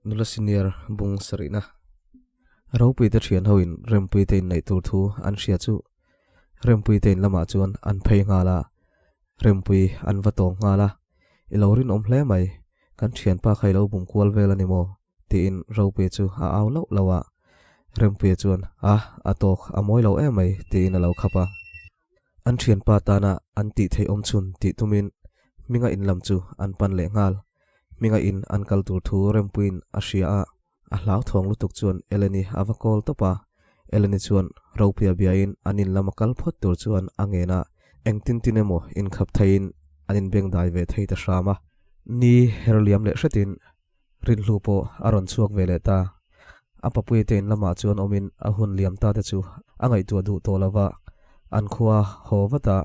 Nula senior bung sarihna Ropuite thian hoin Rempuite inneih tur thu an hria chu Rempuite in lamah chuan an phei nghal a, Rempui an va tawng nghal a, I lo rinawm hle mai, kan thianpa kha i lo bum kual vel a ni maw? tiin Ropuia chu a au lauh lauh a, Rempuia chuan, A, a tawk, a mawi lo em mai, tiin a lo khap a. An thianpa tana an tih theih awm chhun tih tumin Hminga in lam chu an pan leh nghal. Hminga in an kal tur thu Rempuiin a hria a, a hlauthawng lutuk chuan Eleni a va call tawp a. Eleni chuan Ropuia biain an in lam a kal phawt tur chuan a ngen a, engtin tin emaw inkhap theiin an inbengdai ve thei ta hram a. Ni her liam leh hretin Rinhlu pawh a rawn chhuak ve leh ta. A papuite in lamah chuan awmin a hun liam ta te chu a ngaihtuah duh tawh lo va, an khua haw vat a,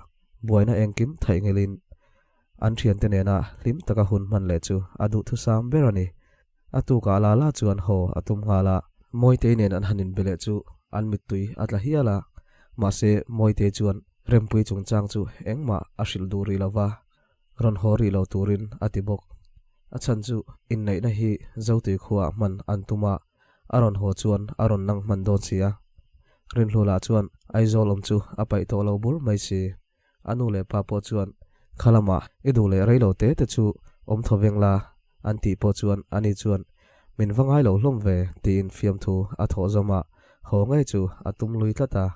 buaina engkim theih ngelin an thiante nena hlim taka hun hman leh chu a duhthusam ber a ni. A tukah la la chuan haw a tum nghal a. Mawitei nen an han inbe leh chu an mittui a tla hial a, mahse Mawitei chuan Rempui chungchang chu engmah a hrilh duh rih lo va, Rawn haw rih lo turin a ti bawk. A chhan chu inneihna hi Zotui khuaah hman an tum a, a rawn haw chuan a rawn nang hman dawn si a. Rinhlula chuan Aizawl awm chu a paih tawh lo bur mai si. A nu leh pa pawh chuan kha lamah i duh leh rei lo te te chu awm thaw veng la an tih pawh chuan ani chuan min va ngai lo hlawm ve tiin fiamthu a thawh zawm a, haw ngei chu a tum lui tlat a.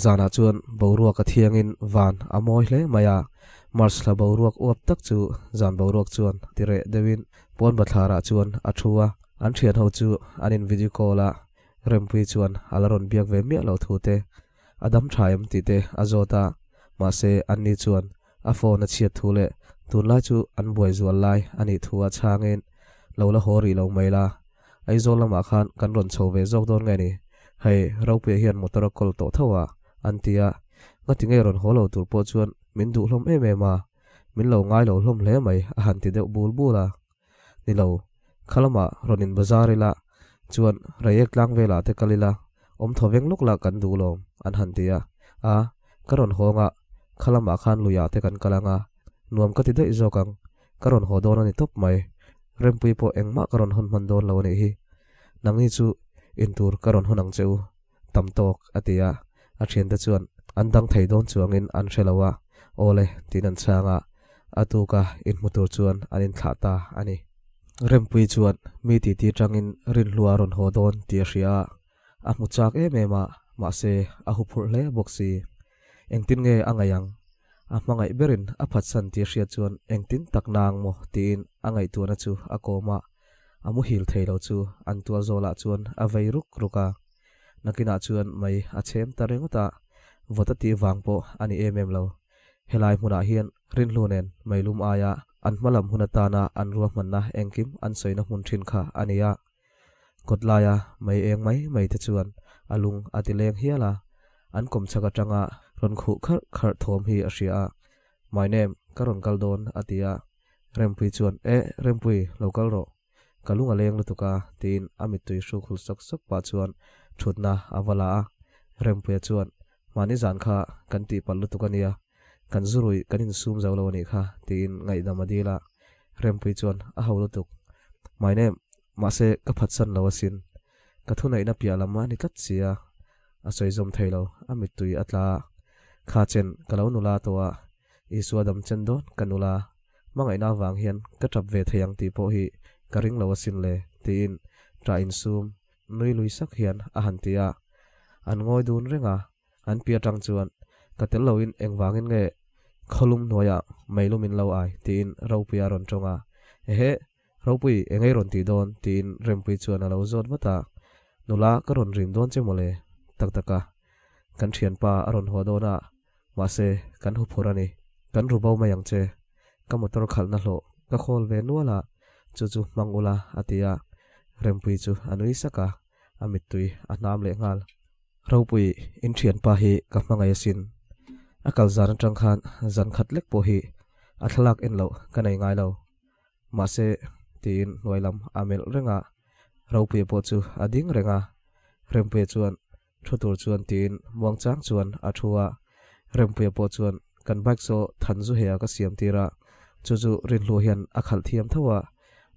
Zanah chuan boruak a thiangin van a mawi hle mai a, March thla boruak uap tak chu zan boruak chuan ti reh deuhin pawn bathlarah chuan a thu a, an thian ho chu an in video call a, Rempuii chuan a la rawn biak ve miah lo thu te, a dam tha em tih te a zawt a, mahse anni chuan a phone a chhiat thu leh tunlai chu an buai zual lai a nih thu a chhangin lo la haw rih lo mai la, Aizawl lamah khan kan rawn chho ve zawk dawn nge ni? Hei, Ropuia hian motor a kawl tawh tho a, an ti a. Ngati nge rawn haw lo tur pawh chuan min duh hlawm em em a, min lo ngai lo hlawm hle mai a han ti deuh bul bul a. Ni lo, kha lamah rawn in bazar ila, chuan Reiek tlang velah te kal ila, awm thaw veng lawk lah kan duh lawm, an han ti a. A, ka rawn hawng a, kha lamah khan luiah te kan kal ang a, nuam ka ti daih zawk ang, Ka rawn haw dawn a ni tawp mai. Rempui pawh engmah ka rawn hawn hman dawn lo a nih hi. Nangni chu intur ka rawn hawn ang che u, tam tawk, a ti a. A thiante chuan an dang thei dawn chuangin an hre lo a, Aw le, tiin an chhang a. A tuka inhmu tur chuan an inthlah ta a ni. Rempui chuan mi titi tangin Rinhlua a rawn haw dawn tih a hria a, a hmu chak em em a, mahse a huphurh hle bawk si. Engtin nge a ngaih ang? A hmangaih berin a phatsan tih a hriat chuan engtin tak nang maw tiin a ngaihtuahna chu a kawm a, a muhil thei lo chu an tual zawlah chuan a vei ruk ruk a. Nakinah chuan mai a chhem ta ringawt a, vawt a tih vang pawh a ni em em lo. Helai hmunah hian Rinhlu nen meilum aia an hmalam hun atana an ruahmanna engkim an sawina hmun thin kha a ni a. Kawtlaia mei eng mai mai te chuan a lung a ti leng hial a, an kawmchhak atanga rawn khuh kharh kharh thawm hi a hria a, My name, ka rawn kal dawn a ti a, Rempui chuan, Eh, Rempui, lo kal rawh, ka lung a leng lutuk a, tiin a mittui hruk hul sawk sawk pah chuan thutna a va la a, Rempuia chuan, Mahni zan kha kan tihpalh lutuk a nia, kan zu ruih kan insum zo lo a nih kha, tiin ngaihdam a dil a, Rempui chuan, A ho lutuk, My name, Mahse, ka phatsan lo asin. Ka thuneihna piah lam a ni tlat si a, a sawi zawm thei lo, a mittui a tla a. Kha chen, ka lo nula tawh a, Isua dam chen dawn ka nula, hmangaihna avang hian ka tap ve thei ang tih pawh hi ka ring lo asin le, tiin ṭah insum nui lui sak hian a han ti a. An ngawi dun reng a, An pi atang chuan, Ka tel loin engvangin nge khawlum hnuaiah meilum in lo ai? tiin Ropuia a rawn tawng a. Ehe, Ropui, engei rawn tih dawn? tiin Rempui chuan a lo zawt vat a. Nula, ka rawn rim dawn che mawle, tak tak a. Kan thianpa a rawn haw dawn a, mahse, kan huphur a ni. Kan ru bo mai ang che. Ka motor khalhna hlawh ka khawl ve nual a, chu chu hmang ula, a ti a. Rempui chu a nui sak a, a mittui a hnam leh nghal. Ropui, in thianpa hi ka hmangaih asin. A kal zan atang khan zan khat lek pawh hi a thlalak en loh ka nei ngai lo. Mahse, tiin hnuai lam a melh reng a, Ropuia pawh chu a ding reng a. Rempuia chuan thu tur chuan tiin muangchang chuan a thu a. Rempuia pawh chuan kan bike saw than zu hea ka siam tir a, chu chu Rinhlu hian a khalh thiam tho a.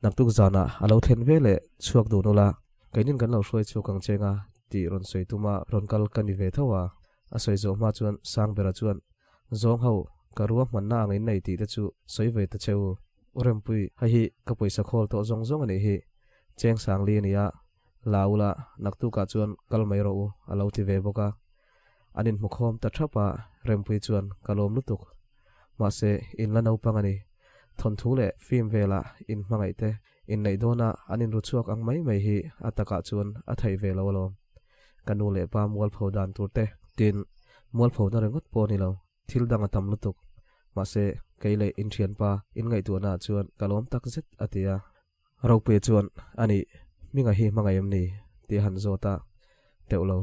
Naktuk zanah a lo thlen ve leh chhuak dun ula, keinin kan lo hruai chhuak ang cheng a tih rawn sawi tuma rawn kal ka ni ve tho a. A sawi zawh hma chuan Sangbera chuan, Zawng ho, ka rua hmanna ang in nei tih te chu sawi ve ta che u. U Rempui, hei hi ka pawisa khawl tawh zawng zawng a nih hi. Cheng Sangli a nia, la ula, naktukah chuan kal mai rawh u, a lo ti ve bawk a. An inhmukhawm ta thap a, Rempui chuan ka lawm lutuk. Mahse, in la naupang a ni. Thawnthu leh film velah in hmangaih te inneih dawna an inru chhuak ang mai mai hi a takah chuan a theih ve lo alawm. Ka nu leh pa mualpho dan tur te. Tin, mualpho na ringawt pawh a ni lo, thil dang a tam lutuk. Mahse, kei leh in thianpa in ngaihtuahnaah chuan ka lawm tak zet a ti a. Ropuia chuan, Anih, hminga hi hmangaih em ni? tih a han zawt a. Teuh lo,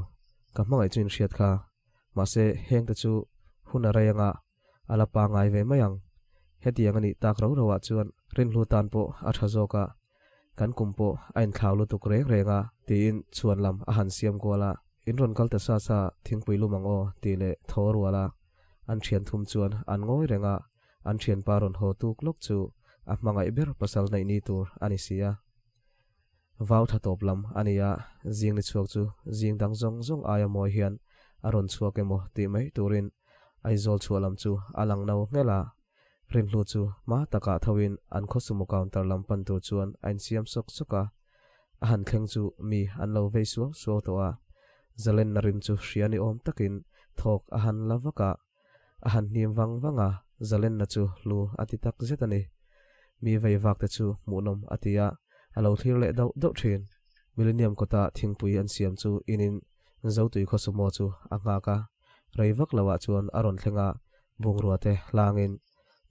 ka hmangaih chu in hriat kha. Mahse, hengte chu hun a rei anga a la pangngai ve mai ang. Hetiang a nih tak ro roah chuan rinhlu tan pawh a tha zawk a, kan kum pawh a inthlau lutuk reng reng a, tiin chhuan lam a han siam kual a. In rawn kal ta sa sa thingpui lum ang aw tih leh thaw rual a. An thian thum chuan an ngawi reng a, an thianpa rawn haw tuk lawk chu a hmangaih ber pasal neih ni tur a ni si a. Vau tha tawp lam a ni a, zing ni chhuak chu zing dang zawng zawng aia mawi hian a rawn chhuak emaw tih mai turin Aizawl chhuah lam chu a lang no nghelh a. Rinhlu chu hma takah thoin an khawsumo counter lam pan tur chuan a insiam sawk sawk a. A han thleng chu mi an lo vei suau suau tawh a, zalenna rim chu hria ni awm takin thawk a han la vak a. A han hnim vang vang a, zalenna chu hlu a ti tak zet a ni. Mi vei vak te chu hmuhnawm a ti a, a lo thlir leh dauh dauh thin. Millennium kawta thingpui an siam chu inin Zotui khaw sumo chu a nghak a, rei vak loah chuan a rawn thleng a, bungrua te hlangin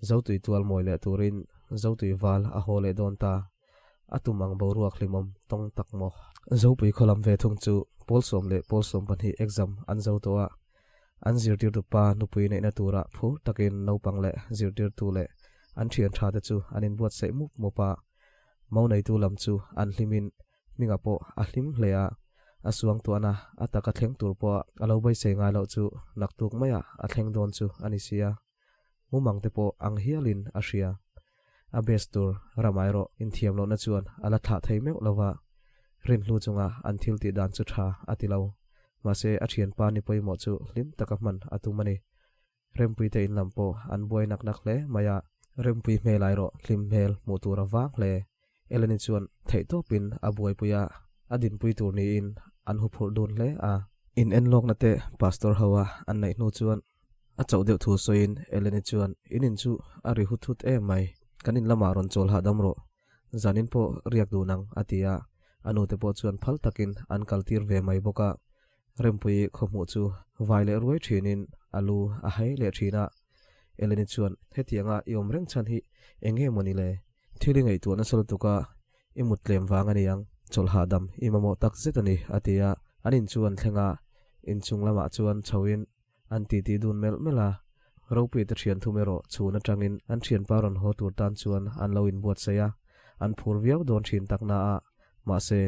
Zotui tual mawi leh turin Zotui val a haw leh dawn ta. A tum ang boruak hlimawm tawng tak maw? Zopui khaw lam ve thung chu Pawlsawm leh Pawlsawm pahnih exam an zo tawh a, An zirtirtu pa nupui neihna turah phur takin naupang leh zirtirtu leh an thian tha te chu an inbuatsaih mup mup a. Mo neitu lam chu an hlimin hmingah pawh a hlim hle a, a suangtuahna a taka thleng tur pawha a lo beisei ngai loh chu naktuk maiah a thleng dawn chu a ni si a. Mumang te pawh ang hialin a hria. A best tur ramai rawh inthiam lohna chuan a la thlah thei meuh lova, rinhlu chunga an thil tih dan chu tha a ti lo. Mahse a thianpa ni pawimawh chu hlim taka hman a tum a ni. Rempui te in lam pawh an buai nak nak hle mai a. Rempui hmel ai rawh hlim hmel hmuh tur a vang hle. Eleni chuan theihtawpin a buaipui a, a dinpui tur niin an huphurh dun hle a. In enlawkna te Pastor ho a an neih hnu chuan A chauh deuh thu sawiin Eleni chuan, In in chu a ri hut hut em mai, kan in lamah rawn chawl hahdam rawh, zanin pawh riak dun ang, a ti a. A nute pawh chuan phal takin an kaltir ve mai bawk a. Rempui khawhmuh chu vai leh ruai thinin a lu a hai leh thin a. Eleni chuan, Hetianga i awm reng chhan hi eng nge maw ni le? Thil i ngaihtuah nasa lutuk a, i mut tlem vang a niang, chawlh hahdam i mamawh tak zet a ni, a ti a. An in chu an thleng a, inchung lamah chuan chhoin An titi dun melh melh a, Ropuite thian thum erawh chhun atangin an thianpa rawn haw tur tan chuan an lo inbuatsaih a, an phur viau dawn thin tak na a, mahse,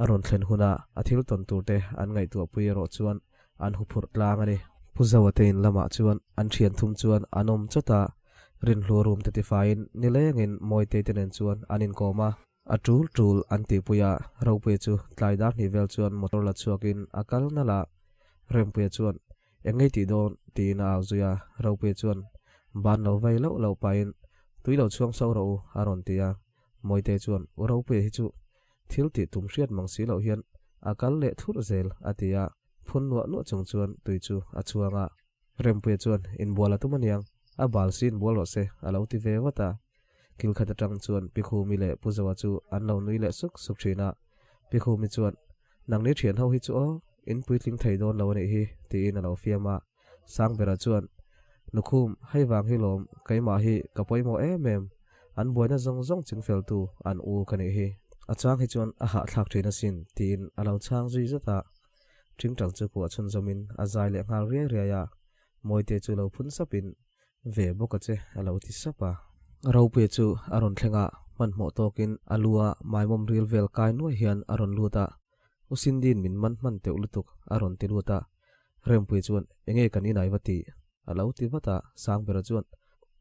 a rawn thlen huna a thil tawn turte an ngaihtuahpui erawh chuan an huphurh tlang a ni. Pu Zoa te in lamah chuan an thian thum chuan an awm chawt a, Rinhlua room te tifaiin nilengin Mawitei te nen chuan an inkawm a. A tul tul an tihpui a, Ropuia chu tlai dar hnih vel chuan motor la chhuakin a kal nalh a. Rempuia chuan, Eng ngei tih dawn? tiin a au zui a. Ropuia chuan, Ban lo vei loh loh pahin tui lo chhuang so rawh u, a rawn ti a. Mawite chuan, U Ropuia hi chu thil tih tum hriat mang si loh hian a kal leh thurh zel, a ti a. Phun nuah nuah chung chuan tui chu a chhuang a. Rempuia chuan, Inbual a tum aniang, a bal si inbual rawh se, a lo ti ve vat a. Kil khat atang chuan Pi Khumi leh Pu Zoa chu an lo nui leh suk suk thin a. Pi Khumi chuan, Nangni thian ho hi chu aw, in puitling thei dawn lo a nih hi, tiin a lo fiam a. Sangbera chuan, Nukhum, hei vang hi lawm, keimah hi ka pawimawh em em, an buaina zawng zawng chingfeltu an u ka nih hi. A chang hi chuan a hahthlak thin asin, tiin a lo chhang zui zat a. Tingtang chu kuah chhunzawmin a zai leh nghal riai riai a, Mawite chu lo phun sapin, Ve bawk a che, a lo ti sap a. Ropuia chu a rawn thleng a, hmanhmawh tawkin a lu a maimawm ril vel kai nuai hian a rawn lut a, U Cindy'n min man hman teuh lutuk, a rawn ti lut a. Rempuia chuan, Enge kan inai va tih? a lo ti vat a, Sangbera chuan,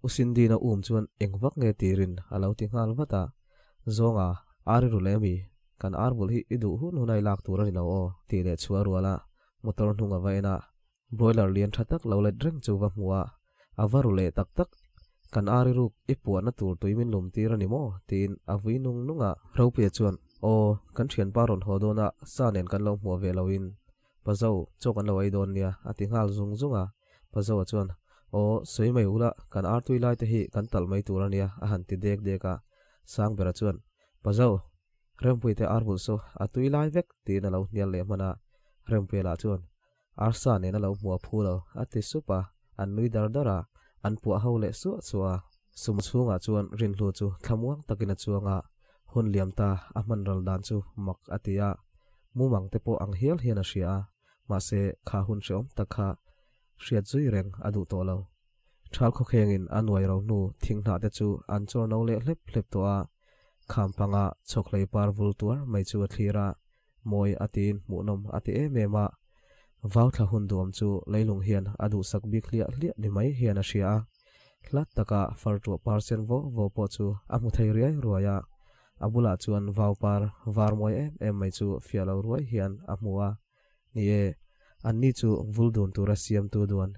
U Cindy'n a um chuan eng vak nge tirin? a lo ti nghal vat a. Zawnga, Ar i ru leh ami? Kan ar vulh hi i duh hun hun a i lak tur a ni lo aw, tih leh chhuah a rual a, motor hnung a va en a, broiler lian tha tak lo let reng chu va hmu a, a va ru leh tak tak. Kan ar i ruk i puahna tur tui min lum tir a ni maw? tiin a vui nung nung a. Ropuia chuan, Aw, kan thianpa rawn haw dawn a, sa nen kan lo hmuah ve loin Pazo, chaw kan lo ei dawn nia, a ti nghal zung zung a. Pazoa chuan, Aw, sawi mai ula, kan ar tui lai te hi kan talh mai tur a nia, a han ti dek dek a. Sangbera chuan, Pazo, Rempuite ar vulh saw a tui lai vek, tiin a lo hnial leh hman a. Rempuia lah chuan, Arsa nen a lo hmu a phu lo, a ti sup a, an nui dar dar a, an puah ho leh suah suah a. Sumo chhungah chuan Rinhlu chu thlamuang takin a chuang a, hun liam ta a hman ral dan chu mak a ti a, mumang te pawh ang hial hian a hria a, mahse kha hun hrehawm tak kha hriat zui reng a duh tawh lo. Thal khawkhengin a nuai ro hnu thing hnah te chu an chawr no leh hlep hlep tawh a, kham panga chhawkhlei par vul tuar mai chu a thlir a, mawi a tiin hmuhnawm a ti em em a. Vau thla hun duam chu leilung hian a duhsak bik hliah hliah ni mai hian a hria a. Hla taka far tuah par sen vaw vaw pawh chu a hmu thei riai ruai a. A bulah chuan vau par var mawi em em mai chu fiah lo ruai hian a hmu a. Ni e, anni chu vul dun tura siamtu duan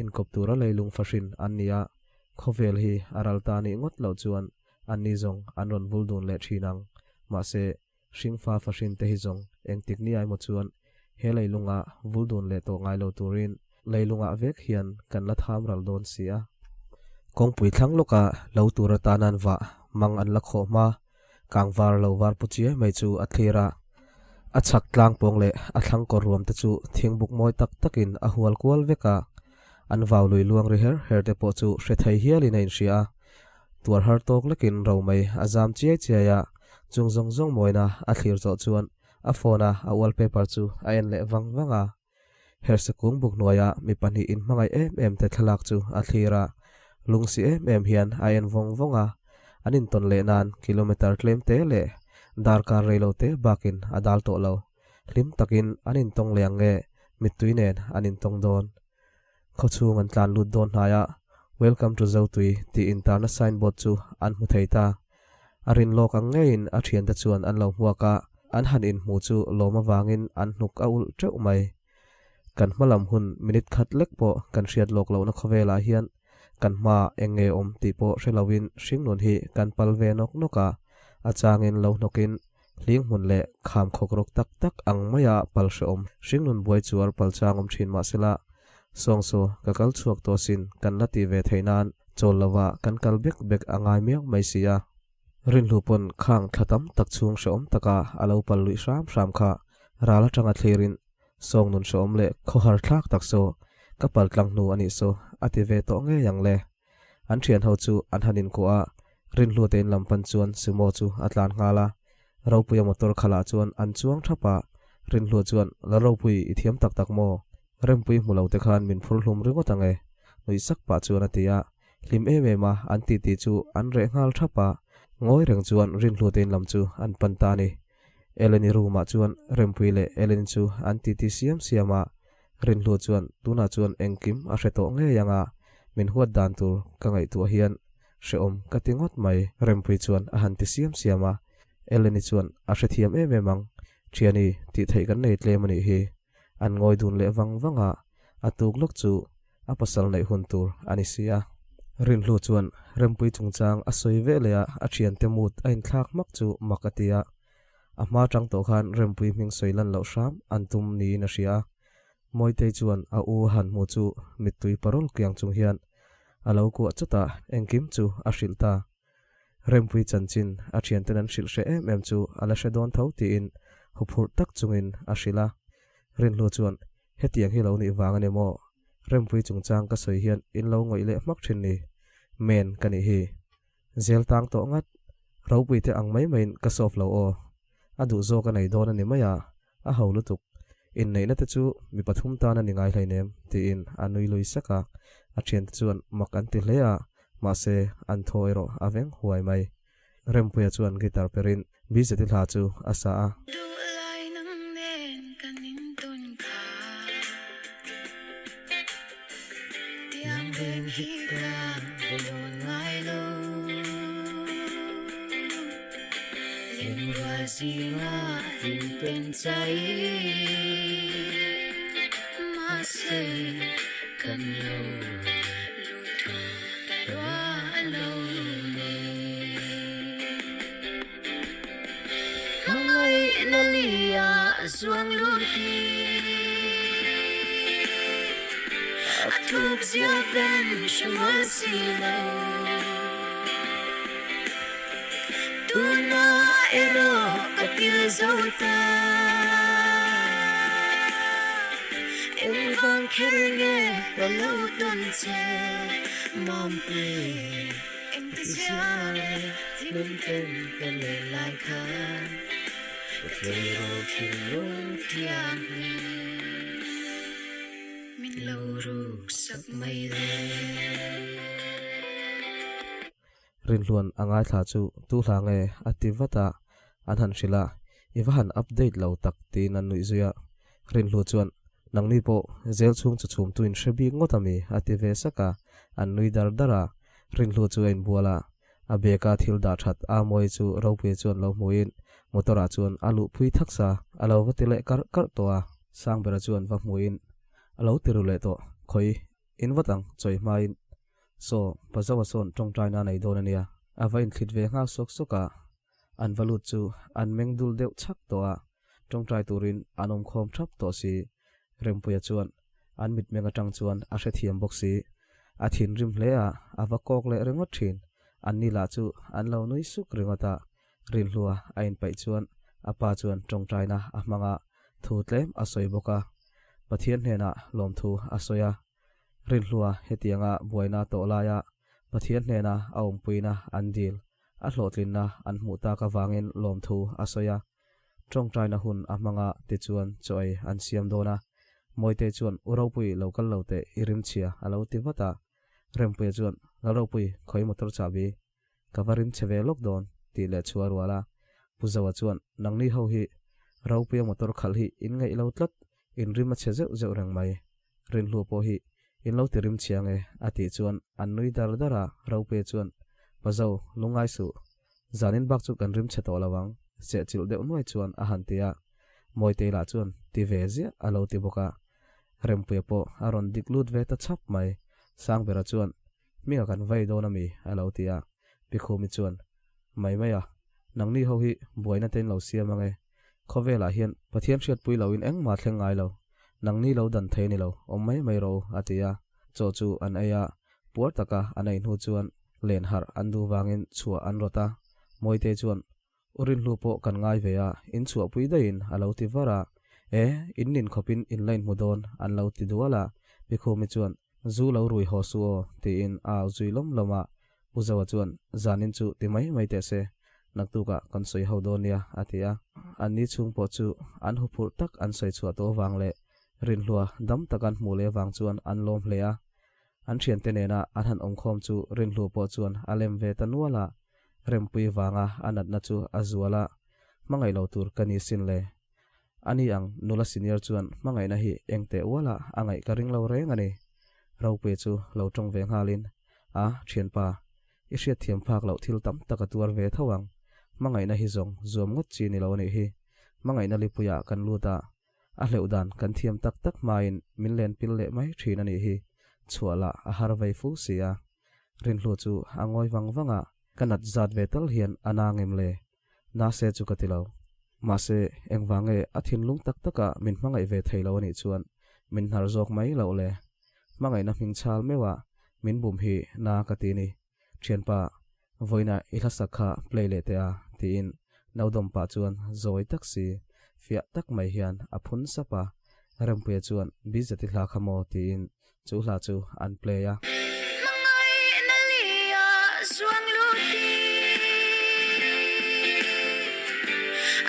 inkawp tura leilung fahrin an ni a, khawvel hi a ral ta nih ngawt loh chuan anni zawng an rawn vul dun leh thin ang. Mahse, Hringfa fahrin te hi zawng engtik ni ai maw chuan he leilunga vul dun leh tawh ngai lo turin leilungah vek hian kan la tham ral dawn si a. Kawngpui thlang lawka lo tur atan an vah mang an la khawh hma, kangvar lo var pu chiai mai chu a thlir a. A chhak tlang pawng leh a thlang kawr ruam te chu thingbuk mawi tak takin a hual kual vek a. An vau lui luang ri her her te pawh chu hre thei hialin a inhria a. Tuar har tawk lekin ro mai a zam chiai chiai a, chung zawng zawng mawina a thlir zawh chuan a phone a a wallpaper chu a en leh vang vang a. Hersa kung buk hnuaia mi pahnih inhmangaih em em te thlalak chu a thlir a, lungsi em em hian a en vawng vawng a, an intawn leh nan kilometer tlem te leh darkar reilo te bakin a dal tawh lo. Hlim takin an intawng leh ang nge mittui nen an intawng dawn. Khawchhung an tlan lut dawn hnai a, Welcome to Zotui tih intarna sign board chu an hmu thei ta. A rin lawk ang ngeiin a thiante chuan an lo hmuak a, an han inhmu chu lawm avangin an hnuk a ulh teuh mai. Kan hma lam hun minute khat lek pawh kan hriat lawk lohna khawvelah hian kan hma eng nge awm tih pawh hre loin hringnun hi kan pal ve nawk nawk a, a changin lo hnawkin Hling hmun leh kham khawk rawk tak tak ang maia pal hrehawm hringnun buai chuar pal chang awm thin mahsela, Sawngsaw ka kal chhuak tawh sin kan la tih ve theih nan chawl lova kan kal bek bek a ngai miau mai si a. Rinhlu pawn khang thla tam tak chhung hrehawm taka a lo pal luih hram hram kha ral atanga thlirin Sawngnun hrehawm leh khawhar thlak tak saw ka pal tlang hnu a nih saw a ti ve tawh ngei ang le. An thian ho chu an han inkuah a, Rinhlute in lam pan chuan Sumo chu a tlan nghal a. Ropuia motor khalah chuan an chuang thap a, Rinhlua chuan, La Ropui, i thiam tak tak maw? Rempui hmu lo te khan min phur hlum ringawt ang e, nuih sak pah chuan a ti a. Hlim em em a an titi chu an reh nghal thap a, ngawi reng chuan Rinhlute in lam chu an pan ta a ni. Eleni room ah chuan Rempui leh Eleni chu an titi siam siam a, Rinhlu chuan tunah chuan engkim a hre tawh ngei ang a, min huat dan tur ka ngaihtuah hian hrehawm ka ti ngawt mai Rempui chuan a han ti siam siam a, Eleni chuan a hrethiam em em ang, Thiani tih theih kan nei tlem a nih hi. An ngawi dun leh vang vang a, a tuk lawk chu a pasal neih hun tur a ni si a. Rinhlu chuan Rempui chungchang a sawi ve leh a, a thiante mood a inthlak hmak chu mak a ti a. A hma tang tawh khan Rempui hming sawi lan loh hram an tum niin a hria a. Mawitei chuan a u han hmu chu mittui parul kiang chung hian a lo kuah chawt a, engkim chu a hrilh ta. Rempui chanchin a thianten an hrilh hreh em em chu a la hre dawn tho tiin huphurh tak chungin a hrilh a. Rinhlu chuan Hetiang hi lo nih vang a ni maw? Rempui chungchang ka sawi hian in lo ngawih leh hmak thin ni. Men ka nih hi. Zel tang tawh ngat. Ropui te ang mai maiin ka solve lo aw. A duh zawk a nei dawn a ni mai a, a ho lutuk. Inneihna te chu mi pathum tan a ni ngai hleinem tiin a nui lui sak a. A thiante chuan mak an ti hle a, mahse an thaw erawh a veng huai mai. Rempuia chuan guitar perin Bizeti hla chu a sa a. Duhlai nang nen kan intawn kha Tiang reng hi ka dawn ngai lo. Lengrual zinga hlim ten chai mahse kan lo lut thu ta lua lo ni. Hmangaihna lia zuang lut hi a thuk zia kan hre mual si lo. Tuna erawh ka pil zo ta. Engvang kher nge ka lo tawn che Mampui? Engti zia nge hlim ten ka len lai khan ka tleirawl thinlung thianghlim min lo ruk sak mai le. Rinhluan a ngaithla chu tu hla nge a ti vat a, an han hrilh a, i va han update lo tak tiin an nuih zui a. Rinhlu chuan, Nangni pawh zel chhung chu chhum tuin hre bik ngawt ami? a ti ve sak a, an nui dar dar a. Rinhlu chu a inbual a, a bag a thil dah that a mawi chu Ropuia chuan lo hmuhin motor ah chuan a luh phui thak sa, a lo va ti leh karh karh tawh a. Sangbera chuan va hmuhin a lo ti ru leh tawh, Khawi, in vat ang, chawi hmain Saw, Pazawa sawn tawngtaina a nei dawn a nia. A va inthlit ve nghal sawk sawk a, an va lut chu an meng dul deuh chhak tawh a, tawngtai turin an awm khawm thap tawh si. Rempuia chuan an mitmeng atang chuan a hrethiam bawk si. A thinrim hle a, a va kawk leh ringawt thin. Anni lah chu an lo nui suk ringawt a, Rinhlua a inpaih chuan a pa chuan tawngtaina a hmang a, thu tlem a sawi bawk a. Pathian hnenah lawmthu a sawi a. Rinhlua hetianga buaina tawh laia Pathian hnena a awmpuina an dil, a hlawhtlinna an hmuh tak avangin lawmthu a sawi a. Tawngtaina hun a hmanga tichuan chaw ei an siam dawn a. Mawitei chuan U Ropui lo kal lo teh i rimchhia a lo ti vat a. Rempuia chuan Lalropui khawi motor chahbi Ka va rim che ve lawk dawn, tih leh chu a rual a. Pu Zoa chuan, Nangni ho hi Ropuia motor khalh hi in ngaih lo tlat, in rim a chhe zeuh zeuh reng mai. Rinhlu pawh hi in lo ti rim chiang e, a tih chuan an nui dar dar a. Ropuia chuan, Pa Zo, lungngai suh. Zanin bak chu kan rim chhe tawh lo ang, sehchilh deuh nuai chuan a han ti a. Mawitei lah chuan ti ve ziah a lo ti bawk a. Rempuia pawh a rawn dik lut ve ta chhap mai. Sangbera chuan, Hminga kan vai dawn a mi? a lo ti a. Pi Khumi chuan, Mai mai a, nangni ho hi buaina te in lo siam ang e. Khawvelah hian Pathian hriatpui loin engmah thleng ngai lo. Nangni lo dan thei a ni lo, awm mai mai rawh u, a ti a. Chaw chu an ei a, puar taka an ei hnu chuan len harh an duh vangin chhuah an rawt a. Mawitei chuan, U Rinhlu pawh kan ngai ve a, in chhuahpui daihin a lo ti var a. E, in nin khawpin in la inhmu dawn an lo ti dual a. Pi Khumi chuan, Zu lo rui haw suh aw, tiin a au zui lawm lawm a. Pu Zoa chuan, Zanin chu ti mai mai teh se, naktukah kan sawi ho dawn nia, a ti a. Anni chhung pawh chu an huphurh tak an sawi chhuah tawh vang leh Rinhlua dam taka an hmuh leh vang chuan an lawm hle a. An thiante nena an han awmkhawm chu Rinhlu pawh chuan a lem ve ta nual a, Rempui vanga a natna chu a zual a, hmangaih lo tur ka ni sin le. Ani ang nula senior chuan hmangaihna hi eng teh uala a ngaih ka ring lo reng a ni. Ropuia chu lo tawng ve nghalin, A, thianpa, i hriatthiam phak loh thil tam tak a tuar ve tho ang. Hmangaihna hi zawng zuam ngawt chi ni lo a nih hi. Hmangaihna lipuiah kan lut a, A hleuh dan kan thiam tak tak hmain min len pil leh mai thin a nih hi. Chhuah lah a har vei fu si a. Rinhlu chu a ngawi vang vang a, ka nat zat ve tal hian a na ngem le? Na se chu ka ti lo. Mahse, engvang nge a thinlung tak taka min hmangaih ve thei lo a nih chuan min hnar zawk mai loh le? Hmangaihna hming chhal meuh a min bum hi na ka ti ni. Thianpa, vawiinah i hlasak kha play leh teh a, tiin Naudawm pah chuan zawi tak si, fiah tak mai hian a phun sap a. Rempuia chuan Bizati hla kha maw tiin chu hla chu an play a. Hmangaihna lia zuang lut i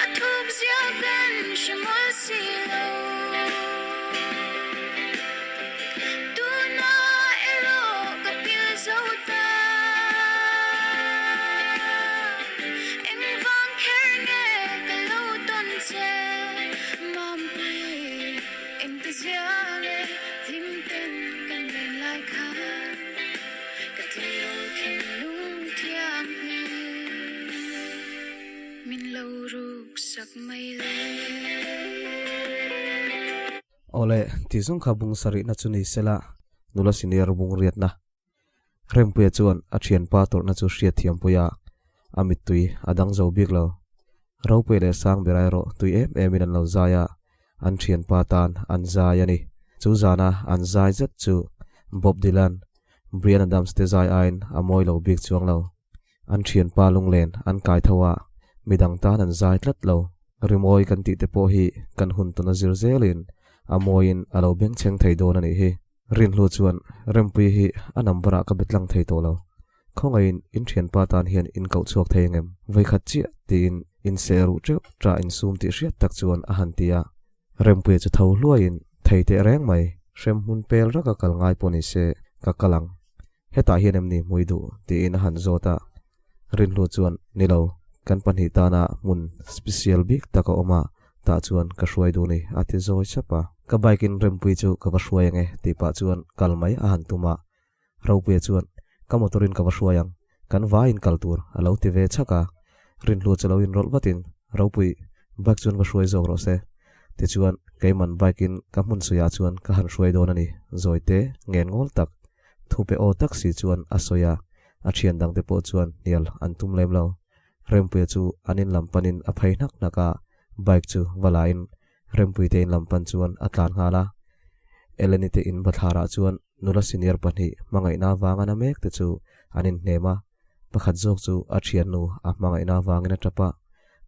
a thuk zia kan hre mawl si lo. Tuna erawh ka pil zo ta. Engvang kher nge ka lo tawn che Mampui engti zia nge hlim ten kan len lai kha ka tleirawl thinlung thianghlim min lo. Awle, ti zawng kha bung sarihna chu ni sela, nula senior bung riatna. Rempuia chuan a thianpa tawrhna chu hriat thiampui a, a mittui a dang zo bik lo. Ropui leh sang ber erawh tui em emin an lo zai a, an thianpa tan an zai a ni. Chu zana an zai zet chu Bob Dylan, Bryan Adams te zai aiin a mawi lo bik chuang lo. An thianpa lunglen an kai tho a, midang tan an zai tlat lo. Rimawi kan tih te pawh hi kan hun tuna zir zelin a mawiin a lo bengchheng thei dawn a nih hi. Rinhlu chuan Rempuii hi a number ah ka be tlang thei tawh lo. Khawngaihin in thianpa tan hian in koh chhuak thei angem? Vawikhat chiah tiin in seh ruh teuh ṭah insum tih hriat tak chuan a han ti a. Rempuia chu tho hluaiin thei teh reng mai, hrem hmun pel raka kal ngai pawh ni se ka kal ang. Hetah hian em ni hmui duh? tiin a han zawt a. Rinhlu chuan, Ni lo, kan pahnih tana hmun special bik tak a awm a, tah chuan ka hruai duh ni, a ti zawi chap a. Ka bike in Rempuii chu ka va hruai ange, tih pah chuan kal mai a han tum a. Ropuia chuan, Ka motor in ka va hruai ang, kan vaiin kal tur, a lo ti ve chhak a. Rinhlu chu lo inrawlh vatin, Ropui, bike chuan va hruai zawk rawh se. Tichuan, keiman bike in ka hmun suiah chuan ka han hruai dawn a ni, zawite, ngen ngawl tak. Thupe aw tak si chuan a sawi a, a thian dangte pawh chuan hnial an tum lem lo. Rempuia chu an in lam panin a phei hnak hnak a, bike chu va lain Rempuite in lam pan chuan a tlan nghal a. Eleni te in bathlarah chuan nula senior pahnih hmangaihna avanga na mek te chu an inhnem a, pakhat zawk chu a thiannu a hmangaihna avangin a tap a,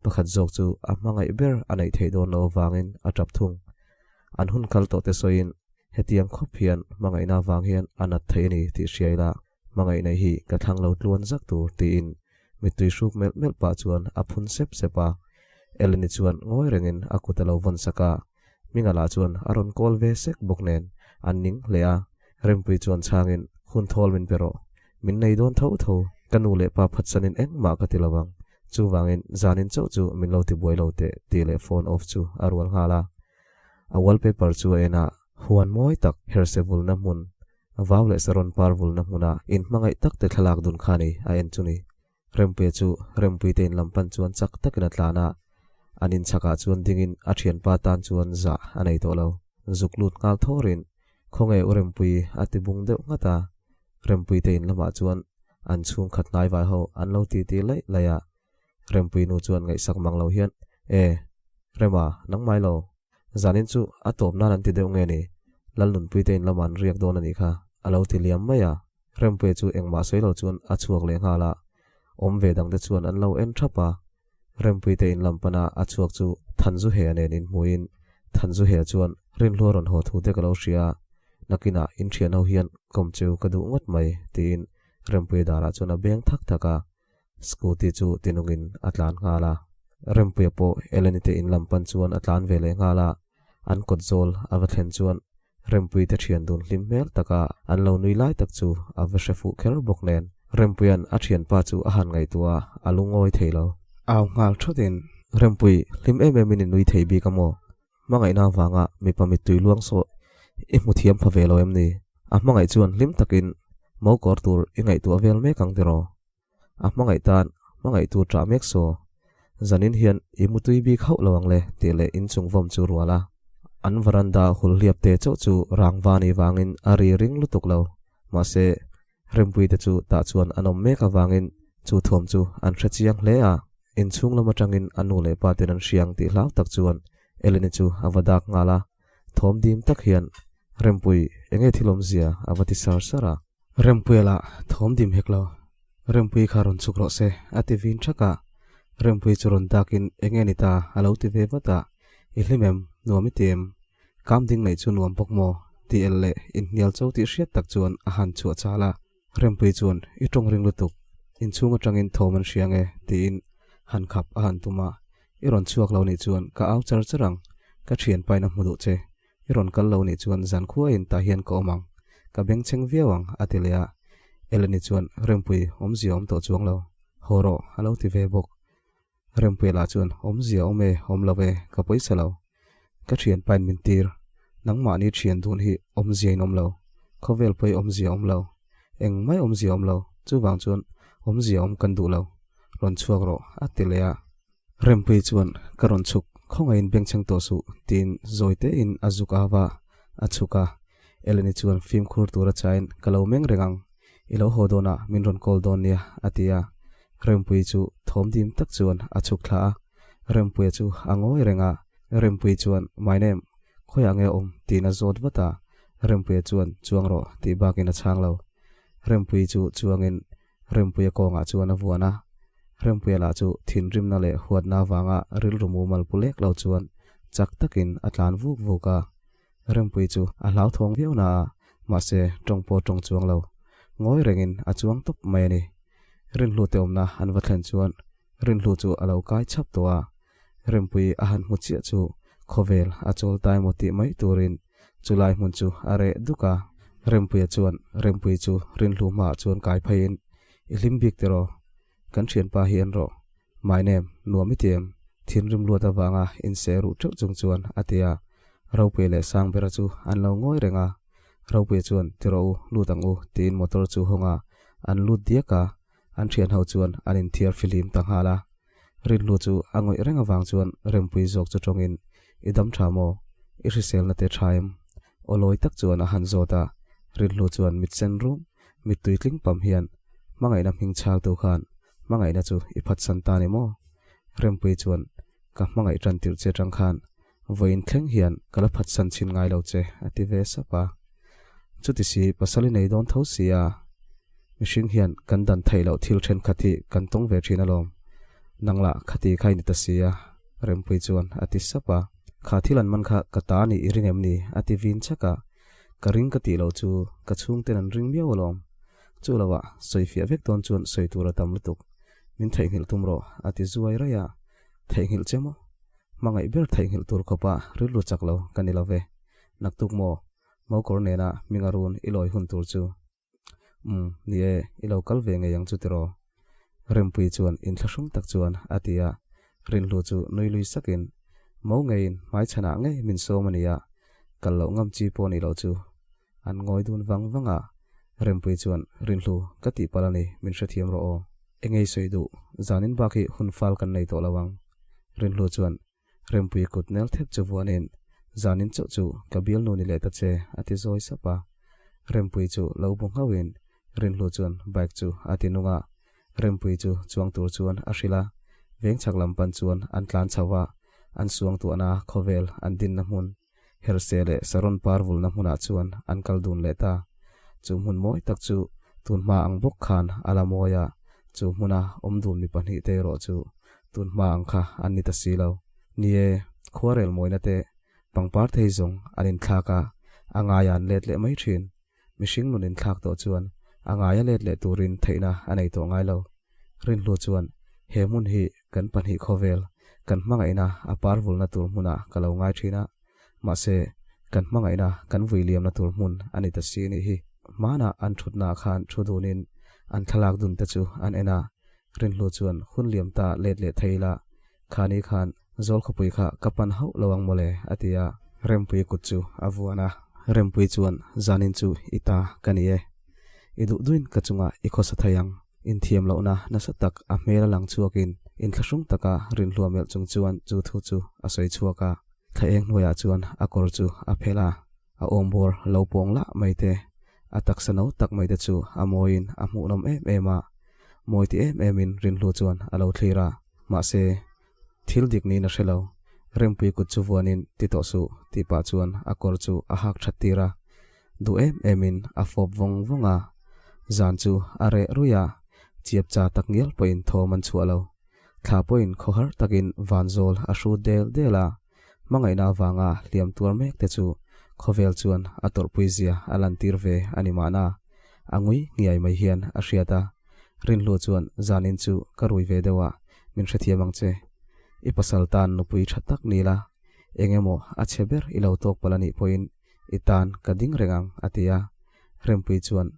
pakhat zawk chu a hmangaih ber a neih theih dawn lo avangin a tap thung. An hun kal tawh te sawiin Hetiang khawp hian hmangaihna avang hian a nat theih a ni tih hria ila, hmangaihna hi ka thlang lo tluan zak tur tiin mittui hruk melh melh pah chuan a phun sep sep a. Eleni chuan ngawi rengin a kut a lo vawn sak a, Hminga lah chuan a rawn kawl ve sek bawk nen an ning hle a. Rempuii chuan chhangin, Hun thawl min pe rawh, min nei dawn tho tho, ka nu leh pa phatsanin engmah ka ti lo ang, chuvangin zanin chauh chu min lo tibuai lo teh tih leh phone off chu a rual nghal a. A wallpaper chu a en a, huan mawi tak herse vulna hmun, vau leh saron par vulna hmuna inhmangaih tak te thlalak dun kha ni a en chu ni. Rempuia chu Rempuite in lam pan chuan chak takin a tlan a, an inchhakah chuan dingin a thianpa tan chuan zah a nei tawh lo. Zuk lut nghal thawrin, Khawnge u Rempui a ti bung deuh nghat a, Rempuite in lamah chuan an chhungkhat hnaivai ho an lo titi laih laih a, Rempui nu chuan ngaihsak mang lo hian, E, Rema, nangmai lo. Zanin chu a tawp nan an ti deuh nge ni? Lalnunpuite in lamah an riak dawn a nih kha, a lo ti liam mai a. Rempuia chu engmah sawi lo chuan a chhuak leh nghal a, awm ve dangte chuan an lo en thap a. Rempuite in lam pana a chhuak chu Thanzuhea nen inhmuin Thanzuhea chuan Rinhlua rawn haw thu te ka lo hria a, nakinah in thian ho hian kawm cheu ka duh ngawt mai, tiin Rempuia darah chuan a beng thak thak a. Scooty chu tinungin a tlan nghal a. Rempuia pawh Eleni te in lam pan chuan a tlan ve leh nghal a. An kawt zawl a va thlen chuan Rempuii te thian dun hlim hmel taka an lo nui lai tak chu a va hre fuh kher bawk nen. Rempuia'n a thianpa chu a han ngaihtuah a, a lungawi thei lo. Au nghal thawtin, Rempui, hlim em emin i nui thei bik a maw? Hmangaihna avanga mipa mittui luang saw i hmu thiam pha ve lo em ni? A hmangaih chuan hlim takin mo kawr tur i ngaihtuah vel mek ang tiraw? A hmangaih tan hmangaihtu ṭah mek saw. Zanin hian i mutui bik hauh lo ang le tih leh inchung vawm chu rual a. An varanda hul hliap te chauh chu rangva ni vangin a ri ring lutuk lo. Mahse, Rempuii te chu tah chuan an awm mek avangin chu thuam chu an hre chiang hle a. Inchhung lam atangin a nu leh pa ten an hriang tih hlau tak chuan Eleni chu a va dak nghal a. Thawm dim tak hian, Rempui, enge thil awmzia? a va ti sar sar a. Rempuia lah thawm dim hek lo. Rempuii kha rawn chhuk rawh se, a ti vin thak a. Rempuii chu rawn dakin enge ni ta a lo ti ve vat a. I hlim em? Nuam i ti em? Kam ding neih chu nuam bawk maw? Ti el leh inhnial cho tih hriat tak chuan a han chhuah chal a. Rempuii chuan, I tawng ring lutuk, inchhung atangin thawm an hria nge? tiin han khap a han tum a. I rawn chhuak lo nih chuan ka au char char ang, ka thianpain a hmu duh che. I rawn kal lo nih chuan zan khuaiin tah hian ka awm ang, ka bengchheng viau ang, a ti leh a. Eleni chuan, Rempui, awmzia awm tawh chuang lo. Haw rawh, a lo ti ve bawk. Rempuia lah chuan, Awmzia awm e, awm lo e, ka pawisa lo. Ka thianpain min tir. Nangmahni thian dun hi awmzia in awm lo. Khawvel pawi awmzia awm lo. Eng mai awmzia awm lo. Chuvang chuan awmzia awm kan duh lo. Rawn chhuak rawh, a ti leh a. Rempui chuan, Ka rawn chhuk. Khawngaihin bengchheng tawh suh, tiin zawi tein a zuk au a, a chhuk a. Eleni chuan fimkhur tura chain, Ka lo meng reng ang, i lo haw dawnah min rawn call dawn nia, a ti a. Rempuii chu thawm dim tak chuan a chhuk thla a. Rempuia chu a ngawi reng a. Rempuii chuan, My name, khawiah nge a awm? tiin a zawt vat a. Rempuia chuan, Chuang rawh, tih bakin a chhang lo. Rempuii chu chuangin Rempuia kawngah chuan a vuan a. Rempuia lah chu thinrimna leh huatna avanga rilru mumal pu lek lo chuan chak takin a tlan vuk vuk a. Rempuii chu a hlauthawng viau na a, mahse tawng pawh tawng chuang lo. Ngawi rengin a chuang tawp mai a ni. Rinhlu te awmna an va thlen chuan Rinhlu chu a lo kai chhap tawh a. Rempuii a han hmu chiah chu khawvel a chawl ta emaw tih mai turin Chulai hmun chu a reh duk a, Rempuia chuan Rempuii chu rinhlu hmaah chuan kai pheiin, I hlim bik tiraw? Kan thianpa hi en rawh. My name, nuam i ti em? Thinrim luat avanga inseh ruh teuh chung chuan a ti a. Ropuia leh Sangbera chu an lo ngawi reng a. Ropuia chuan, Tiraw u, lut ang u, tiin motor chu hawng a, an lut diak a. An thianho chuan an inthiar fihlim ta nghal a. Rinhlu chu a ngawih reng avang chuan Rempuii zawk chu tawngin, I dam tha maw? I hriselna te tha em? Aw lawi tak chuan a han zawt a. Rinhlu chuan mit sen rum, mittui tling pam hian, Hmangaihna hming chhaltu khan hmangaihna chu i phatsan ta ni maw? Rempuii chuan, Ka hmangaih tan tirh che tang khan vawiin thleng hian ka la phatsan chhin ngai lo che, a ti ve sap a. Chuti si, pasal i nei dawn tho si a, mihring hian kan dan theih loh thil thenkhat hi kan tawng ve thin alawm. Nang lah khati kha i ni ta si a, Rempuii chuan a ti sap a. Kha thil an man kha ka ta a nih i ring em ni? a ti vin chak a. Ka ring ka tih loh chu ka chhungten an ring miau alawm. Chu loah sawifiah vek dawn chuan sawi tur a tam lutuk. Min theihnghilh tum rawh, a ti zuai raih a. Theihnghilh che maw? Hmangaih ber theihnghilh tur khawpa rilru chak lo ka ni lo ve. Naktuk maw? Mokawr nena hminga run i lawi hun tur chu. Umm, ni e, i lo kal ve ngei ang chu tiraw? Rempuii chuan inthlahrung tak chuan a ti a. Rinhlu chu nui lui sakin, Mo ngeiin hmaichhanah ngei min sawm a nia, kal loh ngam chi pawh ni lo chu. An ngawi dun vang vang a, Rempuii chuan, Rinhlu, ka tihpalh a ni, min hrethiam rawh aw. Engei sawi duh, zanin bak hi hun fal kan nei tawh lo ang. Rinhlu chuan, Rempuii kut nel thep chu vuanin, Zanin chauh chu ka bialnu ni leh ta che, a ti zawi sap a. Rempuii chu lo bu nghauhin, Rinhlu chuan bike chu a ti nung a. Rempuii chu chuang tur chuan a hrilh a, veng chhak lam pan chuan an tlan chho a, an suangtuahna khawvel an dinna hmun. Herse leh Saron par vulna hmunah chuan an kal dun leh ta. Chu hmun mawi tak chu tun hma ang bawk khan a la mawi a, chu hmuna awm dun mi pahnihte erawh chu tun hma ang kha an ni ta si lo. Ni e, khuarel mawina te pangpar thei zawng an inthlak a, a ngaia an let leh mai thin. Mihring nun inthlak tawh chuan a ngaia let leh turin theihna a nei tawh ngai lo. Rinhlu chuan he hmun hi kan pahnih khawvel kan hmangaihna a par vulna tur hmunah ka lo ngai thin a, mahse kan hmangaihna kan vui liamna tur hmun a ni ta si nih hi. Hmanah an thutnaah khan thu dunin an thlalak dun te chu an en a, Rinhlu chuan hun liam ta let leh thei ila, khani khan Zawl khawpui kha ka pan hauh lo ang mawle a ti a. Rempuii kut chu a vuan a. Rempuii chuan zanin chu i ta ka ni e. I duh duin ka chungah i khawsa thei ang. Inthiam lohna nasa tak a hmel a lang chhuakin inthlahrung taka rinhlua melh chung chuan chu thu chu a sawi chhuak a. Thla eng hnuaiah chuan a kawr chu a phelh a, a awmbawr lo pawng lah mai te, a taksa no tak mai te chu a mawiin a hmuhnawm em em a. Mawi ti em emin rinhlu chuan a lo thlir a. Mahse, thil dik niin a hre lo. Rempuii kut chu vuanin ti tawh suh tih pah chuan a kawr chu a hak that tir a. Duh em emin a fawp vawng vawng a. Zan chu a reh ruih a, chiap cha tak ngial pawhin thawm an chhuah lo. Thla pawhin khawhar takin vanzawl a hrut del del a. Hmangaihna avanga hliam tuar mek te chu khawvel chuan a tawrhpui zia a lantir ve a ni mahna. A ngui ngiai mai hian a hriat a. Rinhlu chuan zanin chu ka rui ve deuh a, min hrethiam ang che. I pasal tan nupui tha tak ni la, eng emaw a chhe ber i lo tawk palh a nih pawhin i tan ka ding reng ang a ti a. Rempuii chuan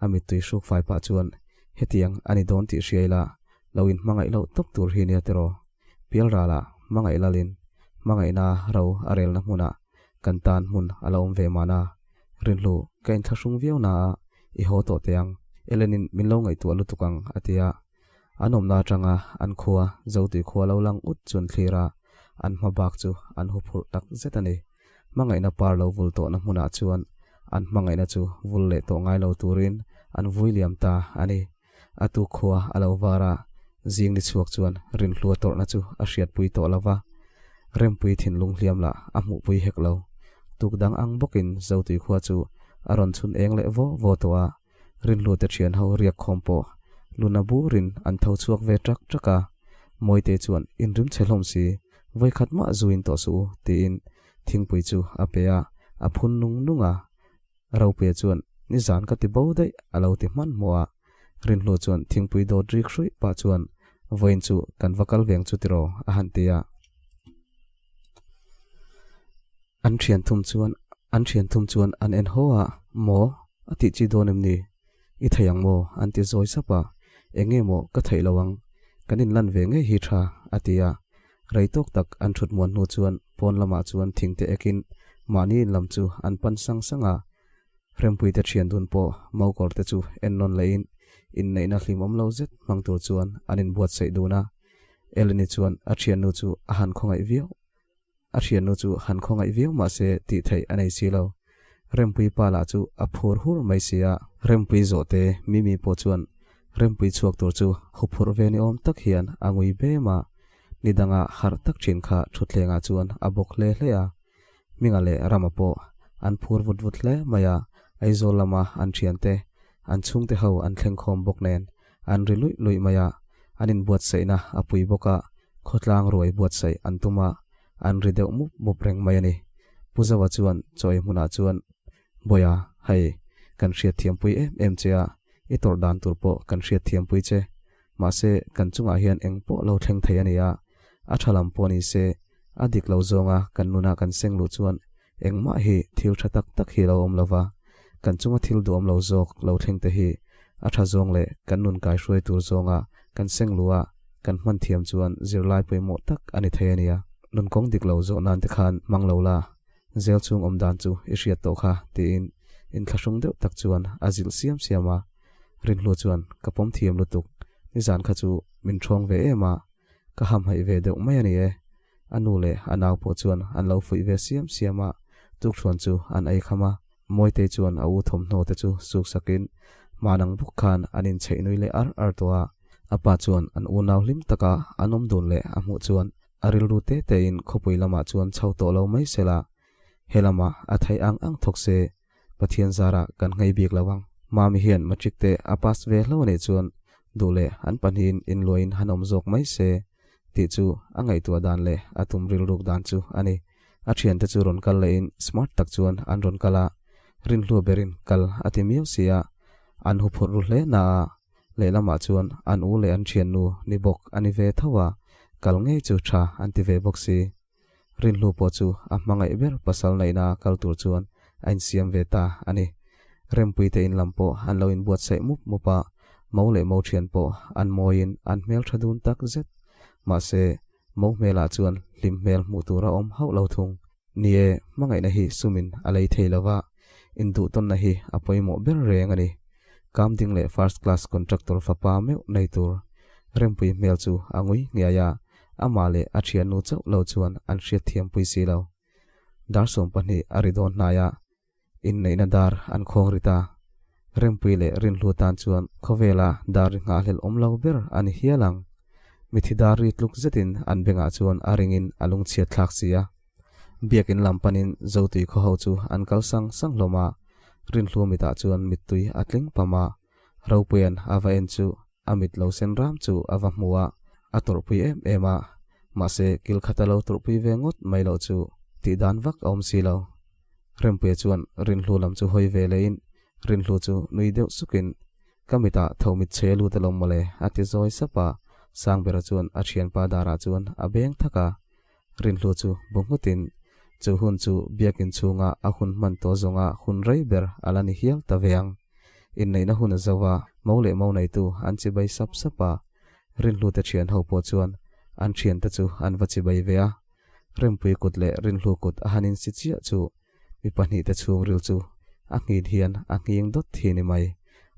a mittui hruk fai pah chuan hetiang a ni dawn tih hria ila lo inhmangaih loh tawp tur hi nia tiraw. Pialralah hmangaih lalin hmangaihna ro a relna hmunah kan tan hmun a la awm ve mahna. Rinhlu, ka inthlahrung viau na a, i haw tawh teh ang. Ellen-in min lo ngaihtuah lutuk ang, a ti a. An awmna atanga an khua, Zotui khua lo lang ut chuan thlir a. an hma bak chu an huphurh tak zet a ni. Hmangaihna par lo vul tawhna hmunah chuan an hmangaihna chu vul leh tawh ngai lo turin an vui liam ta a ni. A tuk khua a lo var a, zing ni chhuak chuan rinhlua tawrhna chu a hriatpui tawh lo va, Rempui thinlung hliam lah a hmuhpui hek lo. Tuk dang ang bawkin Zotui khua chu a rawn chhun eng leh vaw vaw tawh a, Rinhlute thian ho riak khawm pawh luna burin an tho chhuak ve ṭak ṭak a, Mawite chuan inrim chhe hlawm si, vawikhat mah zuin tawh suh u tiin thingpui chu a pe a, a phun nung nung a. Ropuia chuan nizan ka ti bo daih a lo ti hmanhmawh a, Rinhlu chuan thingpui dawt rik hruih pah chuan vawiin chu kan va kal veng chu tiraw a han ti a. An thian thum chuan an thian thum chuan an en haw a, Maw? A tih chi dawn em ni? I thei ang maw? An ti zawi sap a, Eng nge maw ka theih lo ang, kan inlan ve ngei hi tha, a ti a. Rei tawk tak an thut muan hnu chuan pawn lamah chuan thingte ekin mahni in lam chu an pan sang sang a. Rempuite thian dun pawh mokawr te chu en nawn lehin inneihna hlimawm lo zet hmang tur chuan an inbuatsaih dun a. Eleni chuan a thiannu chu a han khawngaih viau. A thiannu chu han khawngaih viau mah se tih theih a nei si lo. Rempui pa lah chu a phur hur mai si a. Rempui zawhte Mimi pawh chuan Rempui chhuak tur chu huphurh ve ni awm tak hian a ngui bem a. Ni danga harh tak thin kha thutthlengah chuan a bawk hle hle a. Hminga leh Rama pawh an phur vut vut hle mai a, Aizawl lama an thiante, an chhungte ho an thleng khawm bawk nen an ri luih luih mai a, an inbuatsaihna a pui bawk a, khawtlang ruai buatsaih an tum a, an ri deuh mup mup reng mai a ni. Pu Zawa chuan chaw ei hmunah chuan, Bawiha, hei, kan hriatthiampui em em che a, i tawrh dan tur pawh kan hriatthiampui che. Mahse, kan chungah hian eng pawh lo thleng thei a ni a, a tha lam pawh ni se, a dik lo zawnga kan nuna kan seng luh chuan Engmah hi thil tha tak tak hi lo awm lova, kan chunga thil duhawm lo zawk lo thleng te hi a tha zawng leh kan nun kaihruai tur zawnga kan seng luh a, kan hman thiam chuan zirlai pawimawh tak a ni thei a nia. Nun kawng dik lo zawh nan te khan hmang lo la, zel chhung awm dan chu i hriat tawh kha tiin inthlahrung deuh tak chuan a zilh siam siam a. Rinhlu chuan ka pawm thiam lutuk, nizan kha chu min ṭhawng ve em a, ka hamhaih ve deuh mai a ni e. A nu leh a nau pawh chuan an lo fuih ve siam siam a, tukṭhuan chu an ei kham a. Mawitei chuan a u thawmhnaw te chu suk sakin hmanang bawk khan an inchheih nui leh ar ar tawh a. A pa chuan an unau hlim taka an awm dun leh a hmuh chuan a rilru te tein khawpui lamah chuan chho tawh lo mai sela, he lamah a theih ang ang thawk se, Pathian zarah kan nghei bik lo ang. Mami hian matric te a pass ve hlo anih chuan duh leh an pahnihin inluahin han awm zawk mai se tih chu a ngaihtuah dan leh a tum rilruk dan chu a ni. A thiante chu rawn kal lehin smart tak chuan an rawn kal a, rinhlua berin kal a ti miau si a, an huphurh ru hle na a, lehlamah chuan an u leh an thiannu ni bawk a ni ve tho a, kal ngei chu tha an ti ve bawk si. Rinhlu pawh chu a hmangaih ber pasal neihna kal tur chuan a insiam ve ta a ni. Rempui te in lam pawh an lo inbuatsaih mup mup a, mo leh mo thian pawh an mawiin an hmel tha dun tak zet. Mahse, mo hmelah chuan hlim hmel hmuh tur a awm hauh lo thung. Ni e, hmangaihna hi sumin a lei thei lo va, induhtawnna hi a pawimawh ber reng a ni. Kamding leh first class contractor fapa meuh nei tur Rempui hmel chu a ngui nghiai a, Amah leh a thiannu chauh lo chuan an hriatthiam pui si lo. Dar 20 a ri dawn hnai a, inneihna dar an khawng ri ta. Rempui leh Rinhlu tan chuan khawvela dar ri nghahhlelh awm lo ber a ni hial ang. Mithi dar ri tluk zetin an bengah chuan a ringin a lungchhiat thlak si a. Biakin lam panin Zotui khaw ho chu an kal sang sang hlawm a, Rinhlu mitah chuan mittui a tling pam a, Ropuia'n a va en chu a mit lo sen ram chu a va hmu a, a tawrhpui em em a, mahse kil khata lo tawrhpui ve ngawt mai loh chu tih dan vak a awm si lo. Rempuia chuan Rinhlu lam chu hawi ve lehin Rinhlu chu nui deuh sukin, Ka mitah tho mit che lut alawm mawle a ti zawi sap a, Sangbera chuan a thianpa darah chuan a beng thak a. Rinhlu chu bu nghutin chu hun chu biakin chhunga a hun hman tawh zawnga hun rei ber a la ni hial ta ve ang. Inneihna hun a zo a, mo leh mo neitu an chibai sap sap a. Rinhlu te thian ho pawh chuan an thiante chu an va chibai ve a. Rempui kut leh Rinhlu kut a han insi chiah chu mi pahnih te chhungril chu a nghin hian a nghing dawt thi ni mai.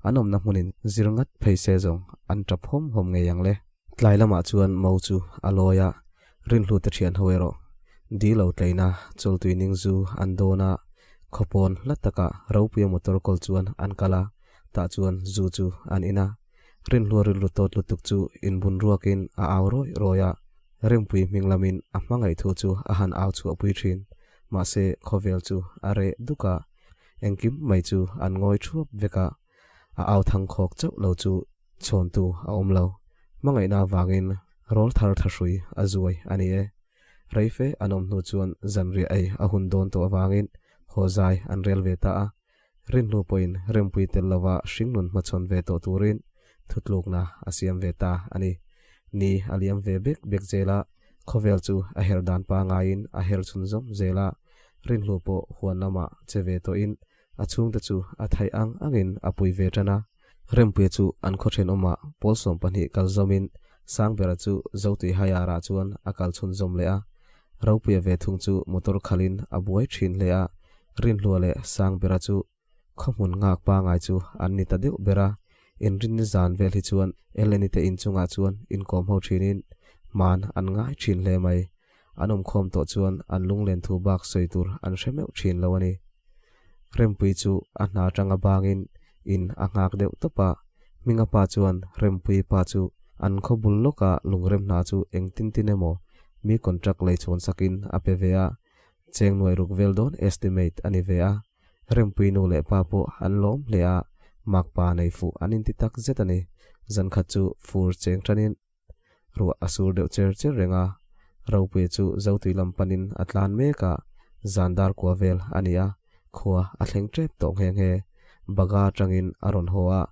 An awmna hmunin zir ngat phei se zawng an tap hawm hawm ngei ang le. Tlai lamah chuan mo chu a lawi a, Rinhlu te thian ho erawh Dil lo tleina chawltui ning zu an dawn a, khawpawn hla takah Ropuia motor kawl chuan an kal a, tah chuan zu chu an in a. Rinhlua rilru tawt lutuk chu inbun ruakin a au rawi rawi a, Rempui hming lamin a hmangaih thu chu a han au chhuahpui thin. Mahse, khawvel chu a reh duk a, engkim mai chu an ngawi thuap vek a, a au thang khawk chauh lo chu chhawntu a awm lo. Hmangaihna avangin rawl thar thahrui a zuai a ni e. Reife an awm hnu chuan zanriah ei a hun dawn tawh avangin haw zai an rel ve ta a. Rinhnu pawhin rempui tel lova hringnun hmachhawn ve tawh turin thutlukna a siam ve ta a ni. Ni a liam ve bek bek zel a, khawvel chu a her dan pangaiin a her chhunzawm zel a. Rinhlu pawh huan lamah che ve tawhin a chhungte chu a thaih ang angin a pui ve tan a. Rempuia chu an khaw thenawmah pawl 12 kal zawmin Sangbera chu Zotui Haiarah chuan a kal chhunzawm leh a. Ropuia ve thung chu motor khalhin a buai thin hle a, Rinhlua leh Sangbera chu khaw hmun nghak pangai chu an ni ta deuh ber a. Inrinni zan vel hi chuan Eleni te inchungah chuan inkawm ho thinin hman an ngai thin hle mai. An awmkhawm tawh chuan an lunglen thu bak sawi tur an hre meuh thin lo a ni. Rempui chu a hna atanga bangin in a nghak deuh tawp a, Hminga pa chuan Rempui pa chu an khaw bul lawka lungrem hna chu engtin tin emaw mi contract lei chhawn sakin a pe ve a, cheng nuai ruk vel dawn estimate a ni ve a. Rempui nu leh pa pawh an lawm hle a, makpa nei fuh an inti tak zet a ni. Zankhat chu fur cheng tanin Ruah a sur deuh cher cher reng a, Ropuia chu Zotui lam panin a tlan mek a, zan dar kua vel a ni a, khua a thleng tep tawh nghe nghe. Baga atangin a rawn haw a,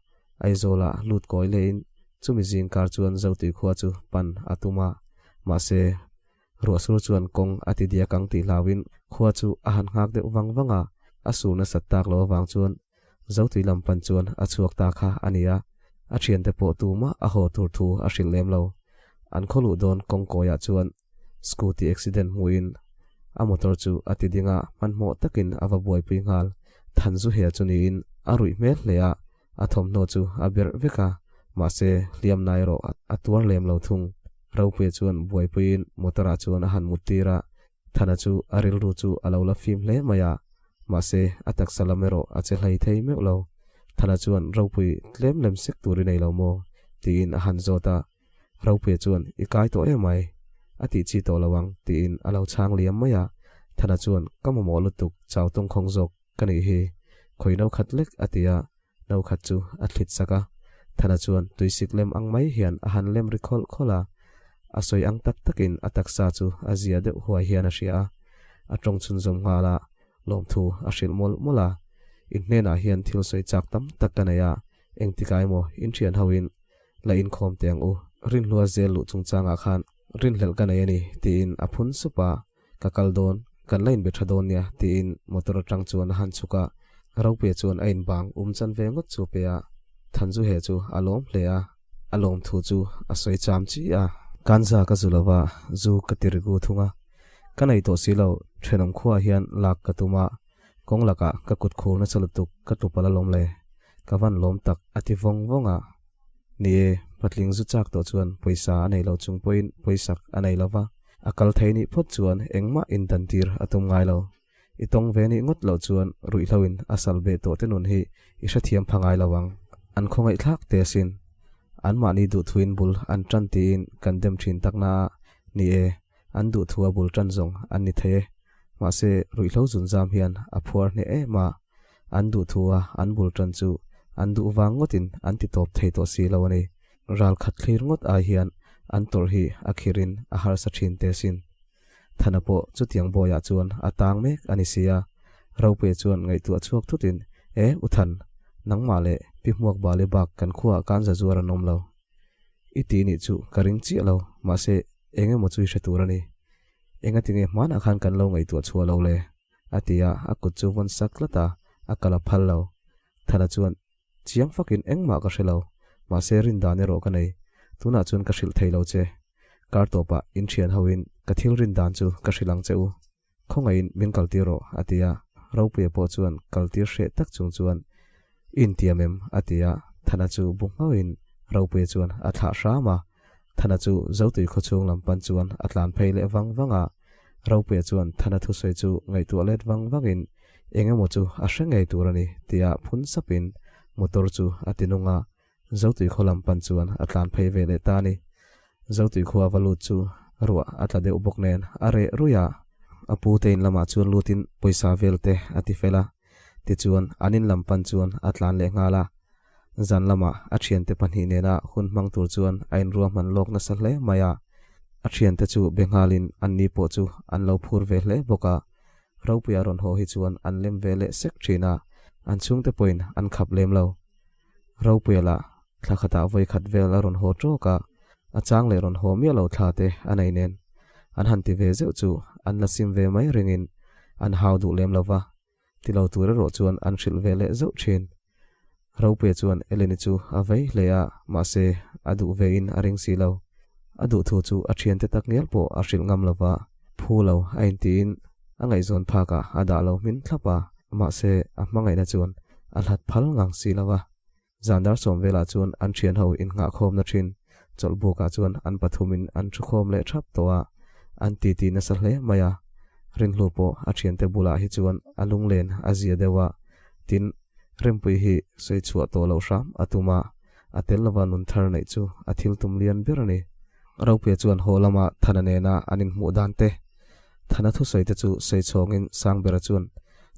Aizawlah lut kawi lehin chumi zingkar chuan Zotui khua chu pan a tum a, mahse, Ruah sur chuan kawng a ti diak ang tih hlauhin khua chu a han nghak deuh vang vang a, a sur nasat tak lo avang chuan Zotui lam pan chuan a chhuak ta kha a ni a, a thiante pawh tumah a haw tur thu a hrilh lem lo. An khaw luh dawn kawng kawiah chuan scooty accident hmuhin a motor chu a ti ding a, hmanhmawh takin a va buaipui nghal. Thanzuhel chu niin a ruih hmel hle a, A thawmhnaw chu a berh vek a, mahse hliam na erawh a tuar lem lo thung. Ropuia chuan buaipuiin motor ah chuan a han mut tir a, Thana chu a rilru chu a lo la fim hle mai a, mahse a taksa lam erawh a che hlei thei meuh lo. Thana chuan Ropui tlem lem sek tur i nei lo maw? tiin a han zawt a, Ropuia chuan I kai tawh em mai, a tih chi tawh lo ang tiin a lo chhang liam mai a, Thana chuan Ka mamawh lutuk chau tawngkhawng zawk Ka nih hi, khawi no khat lek a ti a, no khat chu a thlit sak a. Thana chuan tuisik lem ang mai hian a han lem ri khawlh khawlh a, a sawi ang tak takin a taksa chu a zia deuh huai hian a hria a. A tawng chhunzawm nghal a, lawmthu a hrilh mawlh mawlh a. In hnenah hian thil sawi chak tam tak ka nei a, engtikah emaw inthian hoin la inkhawm teh ang u, rinhlua zel luh chungchangah khan rinhlelh ka nei a ni, tiin a phun sup a. Ka kal dawn, kan la inbe tha dawn nia, tiin motor atang chuan a han chhuk a. Ropuia chuan a inbang um chan ve ngawt chu pe a, Thanzuhe chu a lawm hle a, a lawm thu chu a sawi cham chi a. Kanza ka zu lova, zu ka ti rigu thung a. Ka nei tawh si lo, thenawm khuaah hian lak ka tum a, kawng lakah ka kut khur nasa lutuk ka tlu palh alawm le, ka van lawm tak, a ti vawng vawng a. Ni e, patling zu chak tawh chuan pawisa a nei lo chung pawhin pawisak a nei lo va, a kal thei nih phawt chuan engmah indantir a tum ngai lo. I tawng ve nih ngawt loh chuan ruihhloin a sal beh tawh te nun hi i hrethiam pha ngai lo ang. An khawngaihthlak te asin. Anmahni duhthuin bul an tan tiin kan dem thin tak na a, ni e, an duhthua bul tan zawng an ni thei e. Mahse, ruihhlo zunzam hian a phuar hneh em a, An duhthua an bul tan chu an duh vang ngawtin an ti tawp thei tawh si lo a ni. Ral khat thlir ngawt ai hian an tawrh hi a khirin a harsa thin te sin. Thana pawh chutiang bawiah chuan a tang mek a ni si a. Ropuia chuan ngaihtuah chhuak thutin, E, U Than, nangmah leh Pi Hmuak Bali bak kan khuaah kan za zuar an awm lo. I ti nih chu ka ring chiah lo, mahse eng emaw chu i hre tur a ni. Engatinge hmanah khan kan lo ngaihtuah chhuah lo le? A ti a, a kut chu vawn sak tlat a, a kal a phal lo. Thana chuan, Chiang fakin engmah ka hre lo, mahse rindan erawh ka nei. Tunah chuan ka hrilh thei lo che. Kar tawpah in thian hoin ka thil rindan chu ka hrilh ang che u. Khawngaihin min kaltir rawh, a ti a. Ropuia pawh chuan kaltir hreh tak chung chuan, I intiam em? a ti a. Thana chu bu nghauhin Ropuia chuan a thlah hram a. Thana chu Zotui khawchhung lam pan chuan a tlan phei leh vang vang a. Ropuia chuan Thana thusawi chu ngaihtuah let vang vangin eng emaw chu a hre ngei tur a ni tia phun sapin motor chu a ti nung a, Zotui khaw lam pan chuan a tlan phei ve leh ta a ni. Zotui khua va lut chu ruah a tla deuh bawk nen a reh ruih a, a pu te in lamah chuan lutin pawisa vel te a ti fel a, tichuan an in lam pan chuan a tlan leh nghal a. Zan lamah a thiante pahnih nena hun hmang tur chuan a inruahman lawk nasa hle mai a, a thiante chu be nghalin anni pawh chu an lo phur ve hle bawk a. Ropuia rawn haw hi chuan an lem ve leh sek thin a, an chhungte pawhin an khap lem lo. Ropuia lah thla khatah vawi khat vel a rawn haw tawk a, a chang leh rawn haw miah lo thla te a nei nen an han ti ve zeuh chu an la sim ve mai ringin an hau duh lem lo va, ti lo tur erawh chuan an hrilh ve leh zauh thin. Ropuia chuan Eleni chu a vei hle a, mahse a duh ve in a ring si lo. A duh thu chu a thiante tak ngial pawh a hrilh ngam lo va, phu lo a intiin a ngaihzawn phakah a dah lo hmin thlap a, mahse a hmangaihna chuan a hlat phal ngang si lo va. Zan dar sawm velah chuan an thian ho innghahkhawmna thin chawlhbukah chuan an pathumin an thukhawm leh thap tawh a, an titi nasa hle mai a. Rinhlu pawh a thiante bulah hi chuan a lunglen a zia deuh a, tin, Rempui hi sawi chhuah tawh loh hram a tum a, a tel lova nun thar neih chu a thil tum lian ber a ni. Ropuia chuan haw lama Thana nena an inhmuh dan te, Thana thusawi te chu sawi chhawngin Sangbera chuan,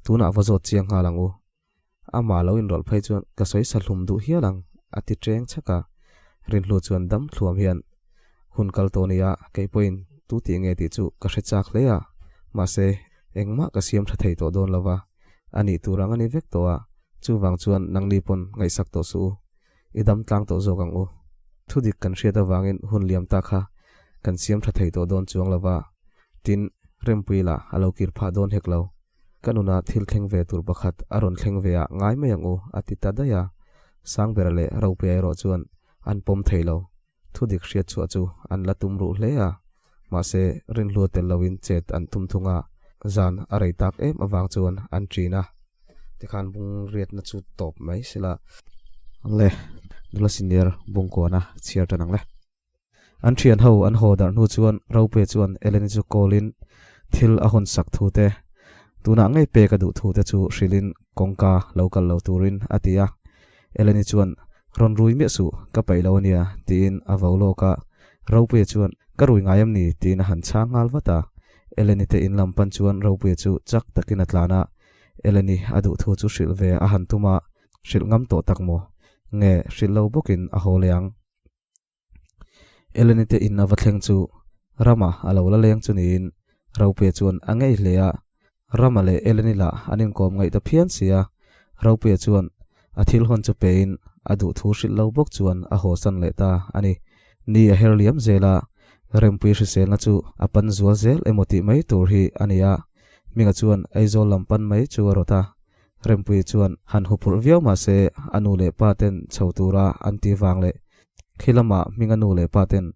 Tunah va zawt chiang nghal ang u. Amah lo inrawlh phei chuan ka sawi sa hlum duh hial ang, a ti ṭeng chhak a. Rinhlu chuan dam thluam hian, Hun kal tawh nia, kei pawhin tu tih nge tih chu ka hre chak hle a, mahse, engmah ka siam ṭha thei tawh dawn lo va, a nih tur ang a ni vek tawh a, chuvang chuan nangni pawn ngaihsak tawh suh u, i dam tlang tawh zawk ang u. Thudik kan hriat avangin hun liam ta kha kan siam ṭha thei tawh dawn chuang lo va, tin, Rempui lah a lo kir phah dawn hek lo. Ka nunah thil thleng ve tur pakhat a rawn thleng ve ah ngai mai ang u, a ti ta daih a. Sangbera leh Ropuia erawh chuan an pawm thei lo. Thudik hriat chhuah chu an la tum ruh hle a, mahse rinhlua tel loin chet an tum thung a, zan a rei tak em avang chuan an ṭin a. Tikhan bung riatna chu tawp mai sela. Le, nula senior bungkuana chhiar tan ang le. An thian ho an haw darh hnu chuan Rope chuan Eleni chu call in thil a hawn sak thu te, tunah ngei pek a duh thu te chu hrilh in kawngka lo kal lo turin a ti a. Eleni chuan rawn rui miah suh, ka peih lo ania tiin a vo lawk a. Rope chuan ka rui ngai em ni tiin a han chhang nghal vat a. Eleni te in lam pan chuan Rope chu chak takin a tlan a. Eleni a duh thu chu hrilh ve a han tum a, hrilh ngam tawh tak maw? Nge hrilh lo bawkin a haw leh ang. Eleni te in a va thleng chu Rama a lo la leng chu niin Ropuia chuan a ngei hle a, Rama leh Eleni lah an inkawm ngaih ta phian si a, Ropuia chuan a thil hawn chu pein a duh thu hrilh lo bawk chuan a hawsan leh ta a ni. Ni a her liam zel a, Rempui hriselna chu a pan zual zel emaw tih mai tur hi a ni a, Hminga chuan Aizawl lam pan mai chu a rawt a, Rempuii chuan han huphurh viau mah se a nu leh pa ten chho tura an ti vang leh khi lama hminga nu leh pa ten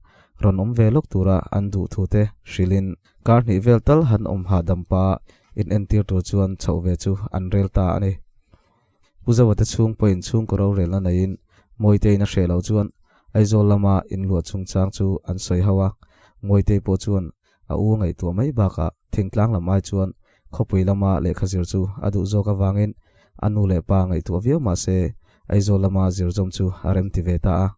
rawn awm ve lawk tura an duh thu te hrilhin kar hnih vel tal han awm hahdam pa in entir tur chuan chhoh ve chu an rel ta a ni. Pu Zoa te chhung pawhin chhungkaw rorelna neiin Mawitein a hreh loh chuan Aizawl lama inluah chungchang chu an sawi ho a, Mawitei pawh chuan a u ngaihtuah mai bakah thingtlang lam ai chuan khawpui lama lehkha zir chu a duh zawk avangin a nu leh pa ngaihtuah viau mah se Aizawl lama zir zawm chu a rem ti ve ta a.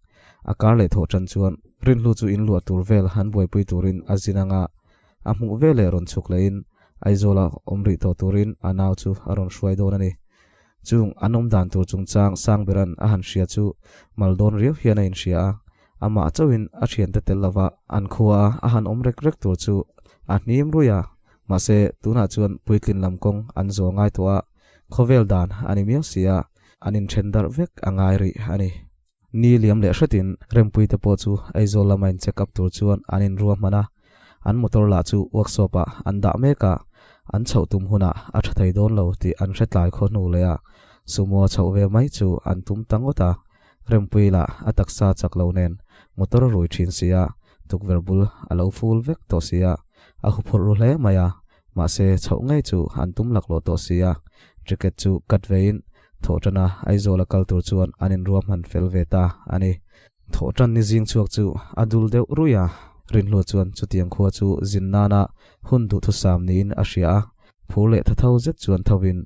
A kar leh thawh tan chuan Rinhlu chu in luah tur vel han buaipui turin a zin anga a hmuh veleh rawn chhuk lehin Aizawla awm rih tawh turin a nau chu a rawn hruai dawn a ni. Chung an awm dan tur chungchang Sangberan a han hria chu mal dawn riau hian a inhria a, amah chauhin a thiante tel lova an khua a han awm rek rek tur chu a hnim ruih a, mahse tunah chuan puitlin lam kawng an zawl ngai tawh a, khawvel dan a ni miau si a, an inthen darh vek a ngai rih a ni. Ni liam leh hretin Rempui te pawh chu Aizawl lama in check up tur chuan an inruahman a, an motor lah chu workshop ah an dah mek a, an chhoh tum hunah a tha thei dawn lo tih an hre tlai khaw hnu leh a, sumo a chhoh ve mai chu an tum ta ngawt a, Rempui lah a taksa chak lo nen motor a rui thin si a, tukverh bul a lo ful vek tawh si a, a huphurh ru hle mai a, mahse chhoh ngei chu an tum laklawh tawh si a, ticket chu cut vein Thawhṭana Aizawl a kal tur chuan an inruahman fel ve ta a ni. Thawhṭan ni zing chhuak chu a dul deuh ruih a. Rinhlua chuan chutiang khua chu zin nana hun duhthusam niin a hria a, phur leh tha tho zet chuan thovin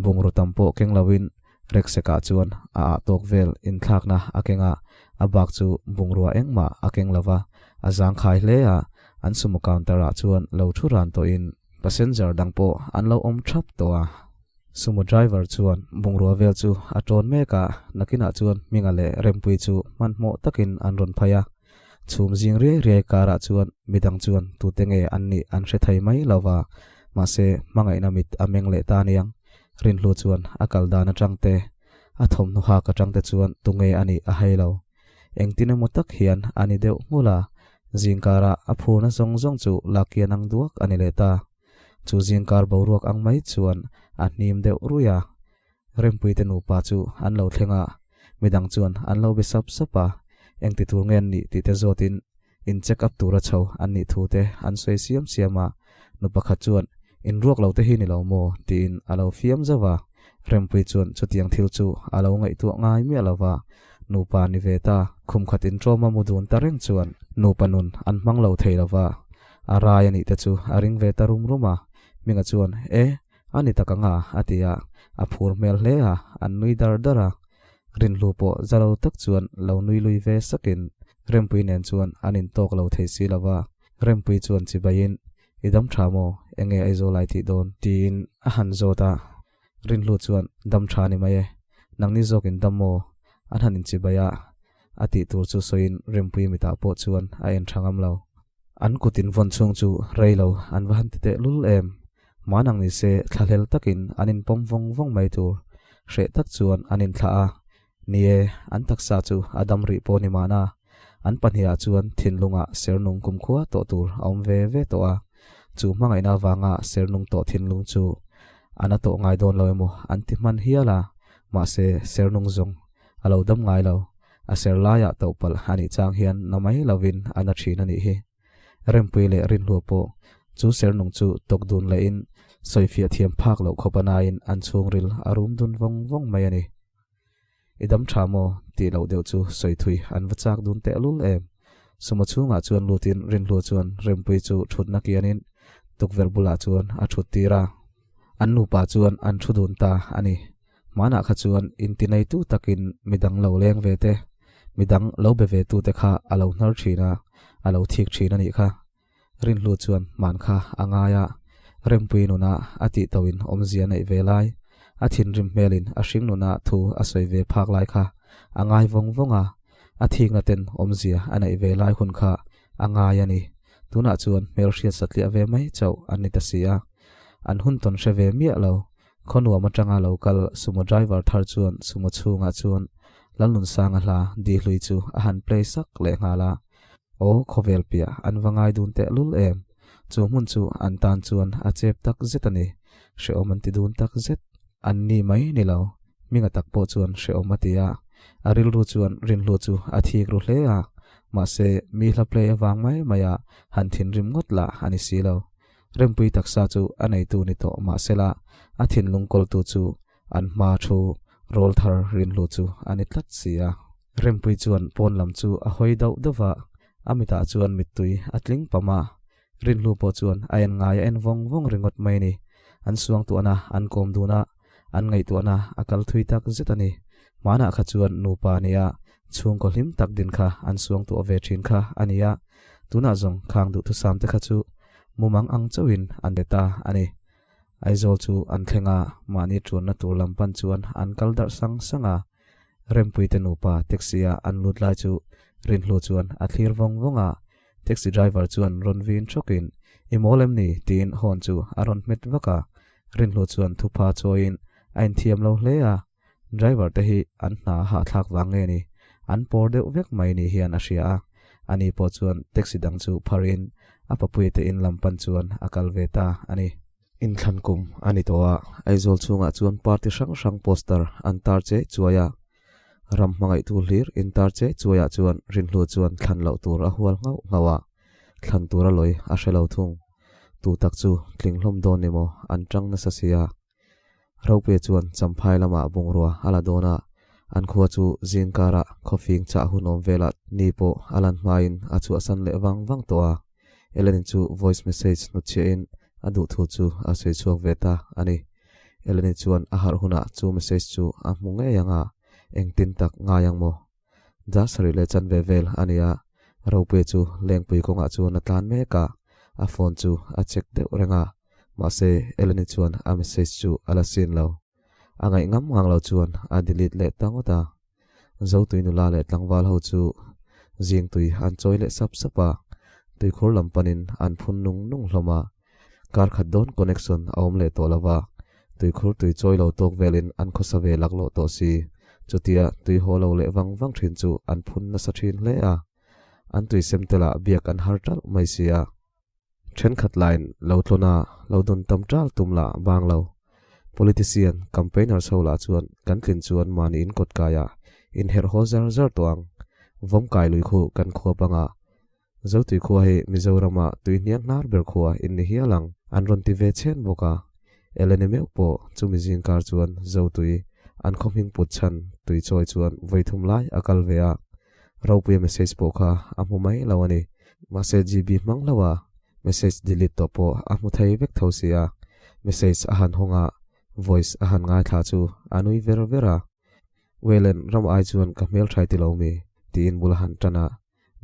bungraw tam pawh keng loin Reksekah chuan a ah tawk vel inthlakna a keng a, a bak chu bungrua engmah a keng lo va, a zangkhai hle a, an sumo counter ah chuan lo thu ran tawhin passenger dang pawh an lo awm thap tawh a. Sumo driver chuan bungrua vel chu a tawn mek a, nakinah chuan Hminga leh Rempuii chu hmanhmawh takin an rawn phai a. Chhum zing riai riai karah chuan midang chuan tute nge an nih an hre thei mai lo va, mahse hmangaihna mit a meng leh ta aniang. Rinhlu chuan a kal dan atang te, a thawmhnaw hak atang te chuan tunge a nih a hai lo. Engtin emaw tak hian a ni deuh nghulh a, zingkarah a phurna zawng zawng chu lakian ang duak a ni leh ta. Chu zingkar boruak ang mai chuan a hnim deuh ruih a. Rempuite nupa chu an lo thleng a, midang chuan an lo be sap sap a, engti tur nge an nih tih te zawtin in check up tura chho an nih thu te an sawi siam siam a, nu pakhat chuan in ruak lo te hi ni lo maw tiin a lo fiam zauh a, Rempui chuan chutiang thil chu a lo ngaihtuah ngai miah lo va, nupa ni ve ta, khum khat in ṭawma mu dun ta reng chuan nupa nun an hmang lo thei lo va, a rai a nih te chu a ring ve ta rum rum a, Hminga chuan e, a ni tak ang a, a ti a, a phur hmel hle a, an nui dar dar a. Rinhlu pawh za lo tak chuan lo nui lui ve sakin Rempui nen chuan an intawk lo thei si lo va, Rempui chuan chibaiin, I dam tha maw? Enge Aizawl ai tih dawn? Tiin a han zawt a, Rinhlu chuan, Dam tha ni mai e, nangni zawkin dam maw? An han inchibai a, a tih tur chu sawiin Rempui mitah pawh chuan a en tha ngam lo. An kut invawn chhung chu rei lo an va han ti teh lul em? Manang ni se thlahlel takin an inpawm vawng vawng mai tur hreh tak chuan an inthlah a, ni e, an taksa chu a dam rih pawh ni mahna, an pahnihah chuan thinlungah sernung kumkhua tawh tur a awm ve ve tawh a, chu hmangaihna avanga sernung tawh thinlung chu a na tawh ngai dawn lo emaw an ti hman hial a, mahse sernung zawng a lo dam ngai lo, a ser laiah tohpalh a nih chang hian na mai lovin a na thin a nih hi. Rempui leh Rinhlua pawh chu sernung chu tawk dun lehin sawifiah thiam phak loh khawp a naiin an chhungril a rum dun vawng vawng mai a ni. I dam tha maw? tih loh deuh chu sawi thui an va chak dun tehlul em. Sumo chhungah chuan lutin Rinhlua chuan Rempui chu thutna kianin tukverh bulah chuan a thut tir a. An nupa chuan an thu dun ta a ni. Hmanah kha chuan intineitu takin midang lo leng ve te, midang lo be ve tute kha a lo hnar thin a, a lo thik thin a nih kha. Rinhlu chuan hman kha a ngai a, Rempui nuna a tih toin awmzia neih ve lai, a thinrim hmelin a hring nuna thu a sawi ve phak lai kha a ngai vawng vawng a, a thikna ten awmzia a neih ve lai hun kha a ngai a ni. Tunah chuan hmelhriat satliah ve mai chauh an ni ta si a, an hun tawn hre ve miah lo. Khawnuam atanga lo kal sumo driver thar chuan sumo chhungah chuan Lalnunsanga hla Dihlui chu a han play sak leh nghal a. Aw khawvel piah an va ngai dun teh lul em! Chu hmun chu an tan chuan a chep tak zet a ni. Hrehawm an ti dun tak zet. An ni mai ni lo. Hminga tak pawh chuan hrehawm a ti a. A rilru chuan rinhlu chu a thik ru hle a. Mahse mi hla play avang mai maia han thinrim ngawt lah a ni si lo. Rempui taksa chu a neitu ni tawh mahsela a thinlung kawltu chu an hma thu rawl thar rinhlu chu a ni tlat si a. Rempui chuan pawn lam chu a hawi dauh dauh va, a mitah chuan mittui a tling pam a. Rinhlu pawh chuan a en ngai a en vawng vawng ringawt mai a ni. An suangtuahna an kawm dun a, an ngaihtuahna a kal thui tak zet a ni. Hmanah kha chuan nupa nia chhungkaw hlim tak din kha an suangtuah ve thin kha a ni a, tunah zawng khang duhthusam te kha chu mumang ang chauhin an be ta a ni. Aizawl chu an thleng a, mahni chuanna tur lam pan chuan an kal darh sang sang a. Rempuite nupa taxi-a an lut lai chu Rinhlu chuan a thlir vawng vawng a. Taxi driver chuan rawn vin thawkin, I mawl em ni? tiin horn chu a rawn hmet vak a. Rinhlu chuan thupha chawiin a inthiam lo hle a. Driver te hi an hna hahthlak vang nge ni? An pawr deuh vek mai ni hian a hria a, ani pawh chuan taxi dang chu pharin a papuia te in lam pan chuan a kal ve ta a ni. Inthlan kum a ni tawh a, Aizawl chhungah chuan party hrang hrang poster an tar che chuai a, ram hmangaihtu hlir intar che chuaiah chuan Rinhlu chuan thlan loh tur a hual nghauh nghauh a, thlan tur a lawi a hre lo thung. Tu tak chu tling hlawm dawn ni maw an tang nasa si a. Ropuia chuan Champhai lamah bungrua a la dawn a, An khua chu zing karah khawfing chah hun awm velah ni pawh a lan hmain a chhuahsan leh vang vang tawh a. Ellen chu voice message hnutchhiahin a duh thu chu a sawi chhuak ve ta a ni. Ellen chuan a harh hunah chu message chu a hmu ngei ang a, engtin tak ngai ang maw? Dar sarih leh chanve vel a ni a, Ropuia chu lengpui kawngah chuan a tlan mek a, a phone chu a check deuh reng a, mahse Ellen chuan a message chu a la sin lo. A ngaih ngam ngang lo chuan a delete leh ta ngawt a. Zotui nula leh tlangval ho chu zing tui an chawi leh sap sap a, tuikhur lam panin an phun nung nung hlawm a. Kar khat dawn connection a awm leh tawh lo va, tuikhur tui chawi lo tawk velin an khawsa ve laklawh tawh si. Chutia tui haw lo leh vang vang thin chu an phun nasa thin hle a, an tui sem telah biak an har ṭalh mai si a. Thenkhat lain lo tlawn a, lo dawn tam ṭal tum lah bang lo. Politician, campaigners ho lah chuan kan tlin chuan mahni in kawt kaiah inherh haw zar zar tawh ang. Vawm kai lui khu kan khuap anga Zotui khua hi Mizorama tui hniang hnar ber khua in ni hial ang an rawn ti ve chhen bawk a. Eleni meuh pawh chumi zingkar chuan Zotui an khaw hming put chhan tui chawi chuan vawi thum lai a kal ve a. Ropuia message pawh kha a hmu mai lo a ni. Mahse GB hmang lo a, message delete tawh pawh a hmu thei vek tho si a. Message a han hawng a, voice a han ngaithla chu a nui ver ver a. Wayland ram ai chuan ka hmelthai ti lo mi? tiin bul a han tan a.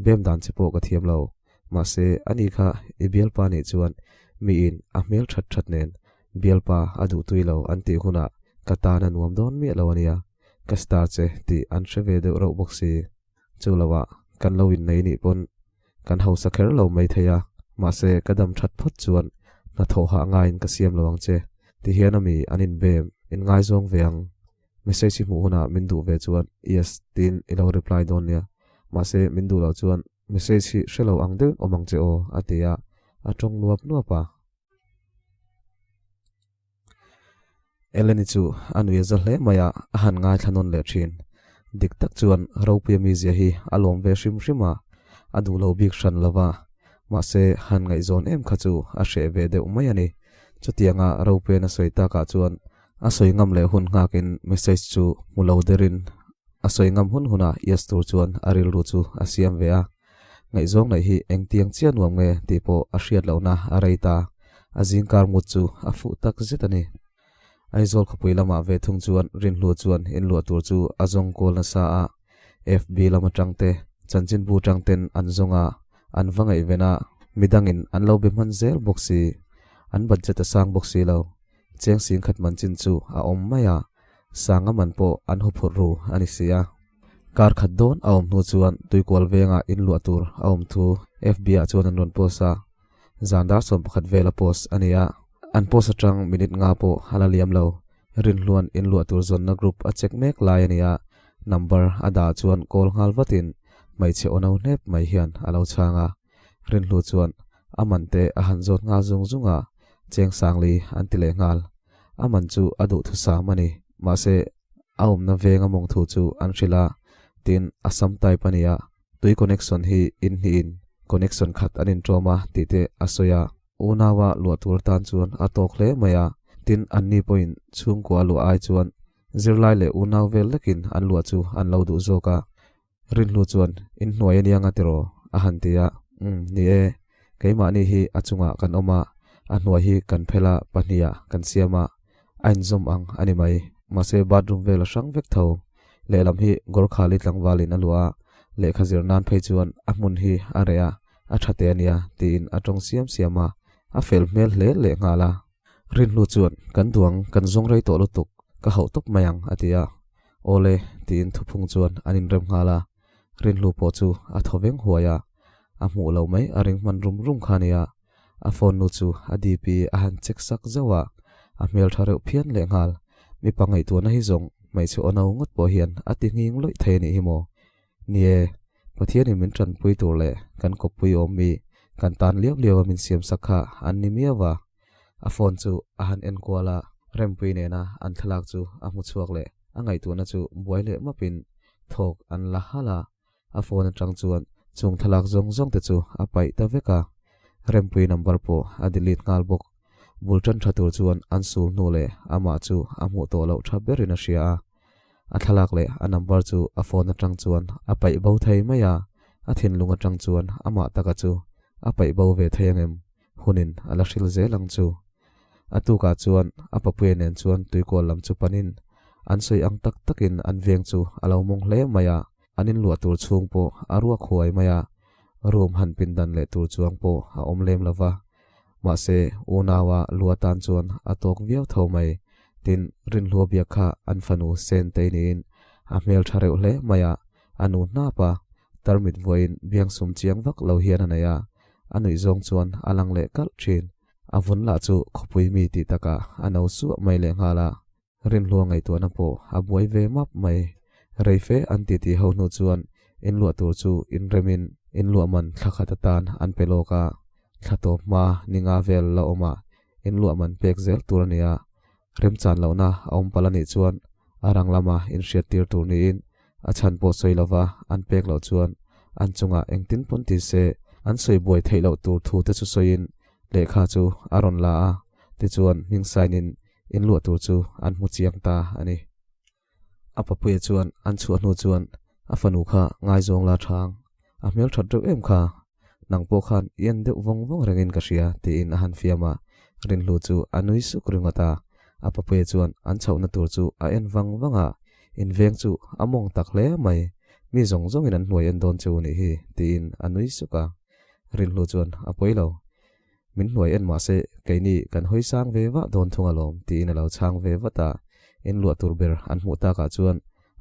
Bem dan che pawh ka thiam lo. Mahse, ani kha i bialpa nih chuan miin a hmel that that nen bialpa a duh tui lo an tih hunah ka tan a nuam dawn miah lo ania. Ka star che tih an hre ve deuh reuh bawk si. Chu loah kan lo innei nih pawn kan hausa kher lo mai thei a, mahse ka dam that phawt chuan hnathawh hah ngaiin ka siam lo ang che. Tihian ami an inbem inngaizawng ve ang. Message hi hmuh hunah min duh ve chuan yes tiin i lo reply dawn nia. Mahse min duh loh chuan message hi hre lo ang deuhin awm ang che aw a ti a, a tawng nuap nuap a. Eleni chu a nui a za hle mai a, a han ngaithla nawn leh thin. Dik tak chuan Ropuia mizia hi a lawm ve hrim hrim a, a duh lo bik hran lo va. Mahse han ngaihzawn em kha chu a hreh ve deuh mai a ni. Chutianga Ropuia'n a sawi takah chuan A sawi ngam leh hun nghakin message chu hmu lo derin a sawi ngam hun hunah yes tur chuan a rilru chu a siam ve a. Ngaihzawng neih hi engtiang chiah nuam nge tih pawh a hriat lohna a rei ta. A zingkar mut chu a fuh tak zet a ni. Aizawl khawpui lamah ve thung chuan Rinhlu chuan inluah tur chu a zawng kual nasa a. FB lam atang te, chanchinbu tang ten an zawng a, an va ngaihven a, midangin an lo be hman zel bawk si. An budget a sang bawk si lo. Cheng sing khat man chin chu a awm mai a, sanga man pawh an haw phurh ru a ni si a. Kar khat dawn a awm hnu chuan Tuikual venga inluah tur a awm thu FB ah chuan an rawn post a, zan dar 11 vela post a ni a. An post atang minute nga pawh a la liam lo. Rinhluan inluah tur zawnna group a check mek lai a ni a, number a dah chuan call nghal vatin hmeichhe aw no hnep mai hian a lo chhang a. Rinhlu chuan a man te a han zawt nghal zung zung a, Cheng Sangli an ti leh nghal. A man chu a duhthusam a ni. Mahse, a awmna venga mawng thu chu an hrilh a, tin, a sam type a ni a, tui connection hi in hnihin connection khat an inṭawm a tih te a sawi a. Unaua luah tur tan chuan a tawk hle mai a, tin, anni pawhin chhungkua luah ai chuan zirlai leh unau vel lekin an luah chu an lo duh zawk a. Rinhlu chuan, Inhnuai a niang a tiraw? a han ti a. Umm, ni e. Keimahni hi a chungah kan awm a, a hnuai hi kan phel a, pahniha kan siam a, a inzawm ang a ni mai. Mahse, bathroom vel a hrang vek tho. Lehlam hi Gorkhali tlangvalin a luah a, lehkha zir nan phei chuan a hmun hi a reh a, a tha teh a nia, tiin a tawng siam siam a, a fel hmel hle lehnghal a. Rinhlu chuan, Kan duang, kan zawng rei tawh lutuk, ka hauh tawp mai ang, a ti a. Awle, tiin thuphung chuan an inrem nghal a, Rinhlu pawh chu a thaw veng huai a, a hmuh loh mai a ring hman rum rum kha nia. A phone nu chu a DP a han check sak zauh a, a hmel tha reuh phian lehnghal. Mipa ngaihtuahna hi zawng hmeichhe aw no ngawt pawh hian a ti nghing lawih thei a nih hi maw? Ni e, Pathianin min tanpui tur leh kan kawppui awm mi kan tan liau liau a min siam sak kha an ni miau a. A phone chu a han en kual a, Rempui nena an thlalak chu a hmu chhuak leh a ngaihtuahna chu buai leh mapin thawk an la halh a. A phone atang chuan chung thlalak zawng zawng te chu a paih ta vek a. Rempui number pawh a delete nghal bawk. Bul tan tha tur chuan an sul hnu leh amah chu a hmuh tawh loh tha berin a hria a. A thlalak leh a number chu a phone atang chuan a paih bo thei mai a, a thinlung atang chuan amah taka chu a paih bo ve thei angem? Hunin a la hril zel ang chu. A tukah chuan a papuia nen chuan tuikawl lam chu panin an sawi ang tak takin an veng chu a lo mawng hle mai a, an inluah tur chhung pawh a ruak huai mai a, room han pindan leh tur chuang pawh a awm lem lo va. Mahse, unaua lu atan chuan a tawk viau tho mai. Tin, Rinhlua biak kha an fanu Sentei niin a hmel tha reuh hle mai a, a nu hnap a, tarmit vuain biangsum chiang vak lo hian a nei a, a nuih zawng chuan a lang leh kalh thin. A vun lah chu khawpui mi tih takah a no suah mai lehnghal a. Rinhlua ngaihtuahna pawh a buai ve map mai. Reife an titi ho hnu chuan inluah tur chu inremin inluah man thla khat atan an pe lawk a, thla tawp hma ni nga vel la awm a inluah man pek zel tur a ni a, remchan lohna a awm palh a nih chuan a rang lama inhriattir tur niin a chhan pawh sawi lova an pek loh chuan an chungah engtin pawn ti se an sawi buai theih loh tur thu te chu sawiin lehkha chu a rawn la a, tichuan hming sign-in inluah tur chu an hmu chiang ta a ni. A papuia chuan an chhuah hnu chuan a fanu kha ngaizawng la thang, a hmel that reuh em kha, nang pawh khan i en deuh vawng vawng rengin ka hria tiin a han fiam a, Rinhlu chu a nui suk ringawt a, a papuia chuan an chhohna tur chu a en vang vang a, inveng chu a mawng tak hle mai, mi zawng zawngin an hnuai en dawn chu nih hi tiin a nui suk a, Rinhlu chuan a pawi lo. Min hnuai en mahse keini kan hawi sang ve vah dawn thung alawm tiin a lo chhang ve vat a, in luah tur ber an hmuh takah chuan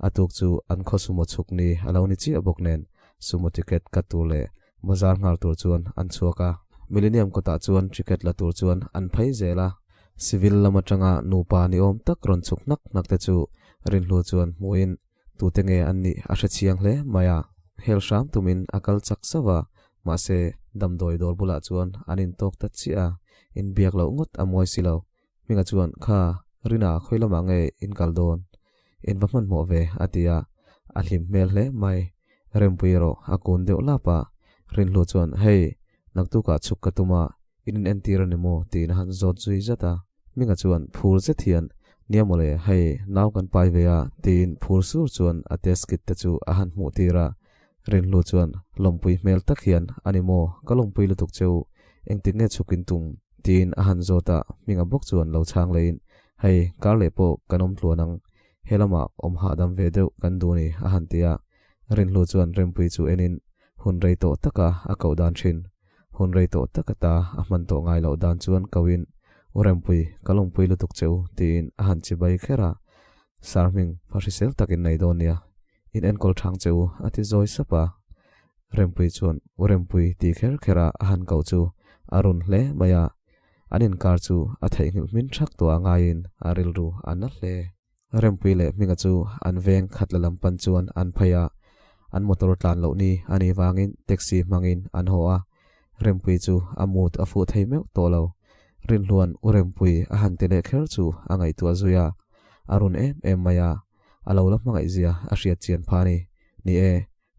a tuk chu an khaw sumo chhuk ni a lo ni chiah bawk nen sumo ticket cut tur leh bazar nghal tur chuan an chhuak a. Millennium kawtah chuan ticket la tur chuan an phei zel a, civil lam atanga nupa ni awm tak rawn chhuk hnak hnak te chu Rinhlu chuan hmuhin Tute nge an nih a hre chiang hle mai a, hel hram tumin a kal chak zauh a, mahse damdawi dawr bulah chuan an intawk ta chiah a, inbiak loh ngawt a mawi si lo. Hminga chuan, Kha, Rina khawi lamah nge in kal dawn? In va hmanhmawh ve, a ti a, a hlim hmel hle mai. Rempui erawh a kun deuh lap a, Rinhlu chuan, Hei, naktukah chhuk ka tum a, in inentir a ni maw? tiin a han zawt zui zat a. Hminga chuan phur zet hian, Nia mawle, hei, nau kan pai ve a, tiin phur sur chuan a test kit te chu a han hmuh tir a. Rinhlu chuan lawmpui hmel tak hian, A ni maw, ka lawmpui lutuk che u, engtik nge chhuk in tum? tiin a han zawt a, Hminga bawk chuan lo chhang leiin, Hei, kar leh pawh kan awm tluan ang, he lamah awm hahdam ve deuh kan duh ni, a han ti a. Rinhlu chuan Rempui chu enin, Hun rei tawh taka a koh dan thin. Hun rei tawh tak ata a hman tawh ngai loh dan chuan koin, U Rempui, ka lawmpui lutuk che u, tiin a han chibai kher a. Sir hming, fa hrisel tak in nei dawn nia, in enkawl thang che u, a ti zawi sap a. Rempui chuan U Rempui ti kher kher a a han koh chu a run hle mai a. An inkar chu a theihnghilh hmin thak tawh a ngaiin a rilru a na hle. Rempui leh Hminga chu an veng khat la lam pan chuan an phei a, an motor tlan loh ni a nih vangin taxi hmangin an haw a, Rempui chu a mood a fuh thei meuh tawh lo. Rinhluan U Rempui a han ti leh kher chu a ngaihtuah zui a, a run em em mai a, a lo la hmangaih zia a hriat chian pha a ni. Ni e,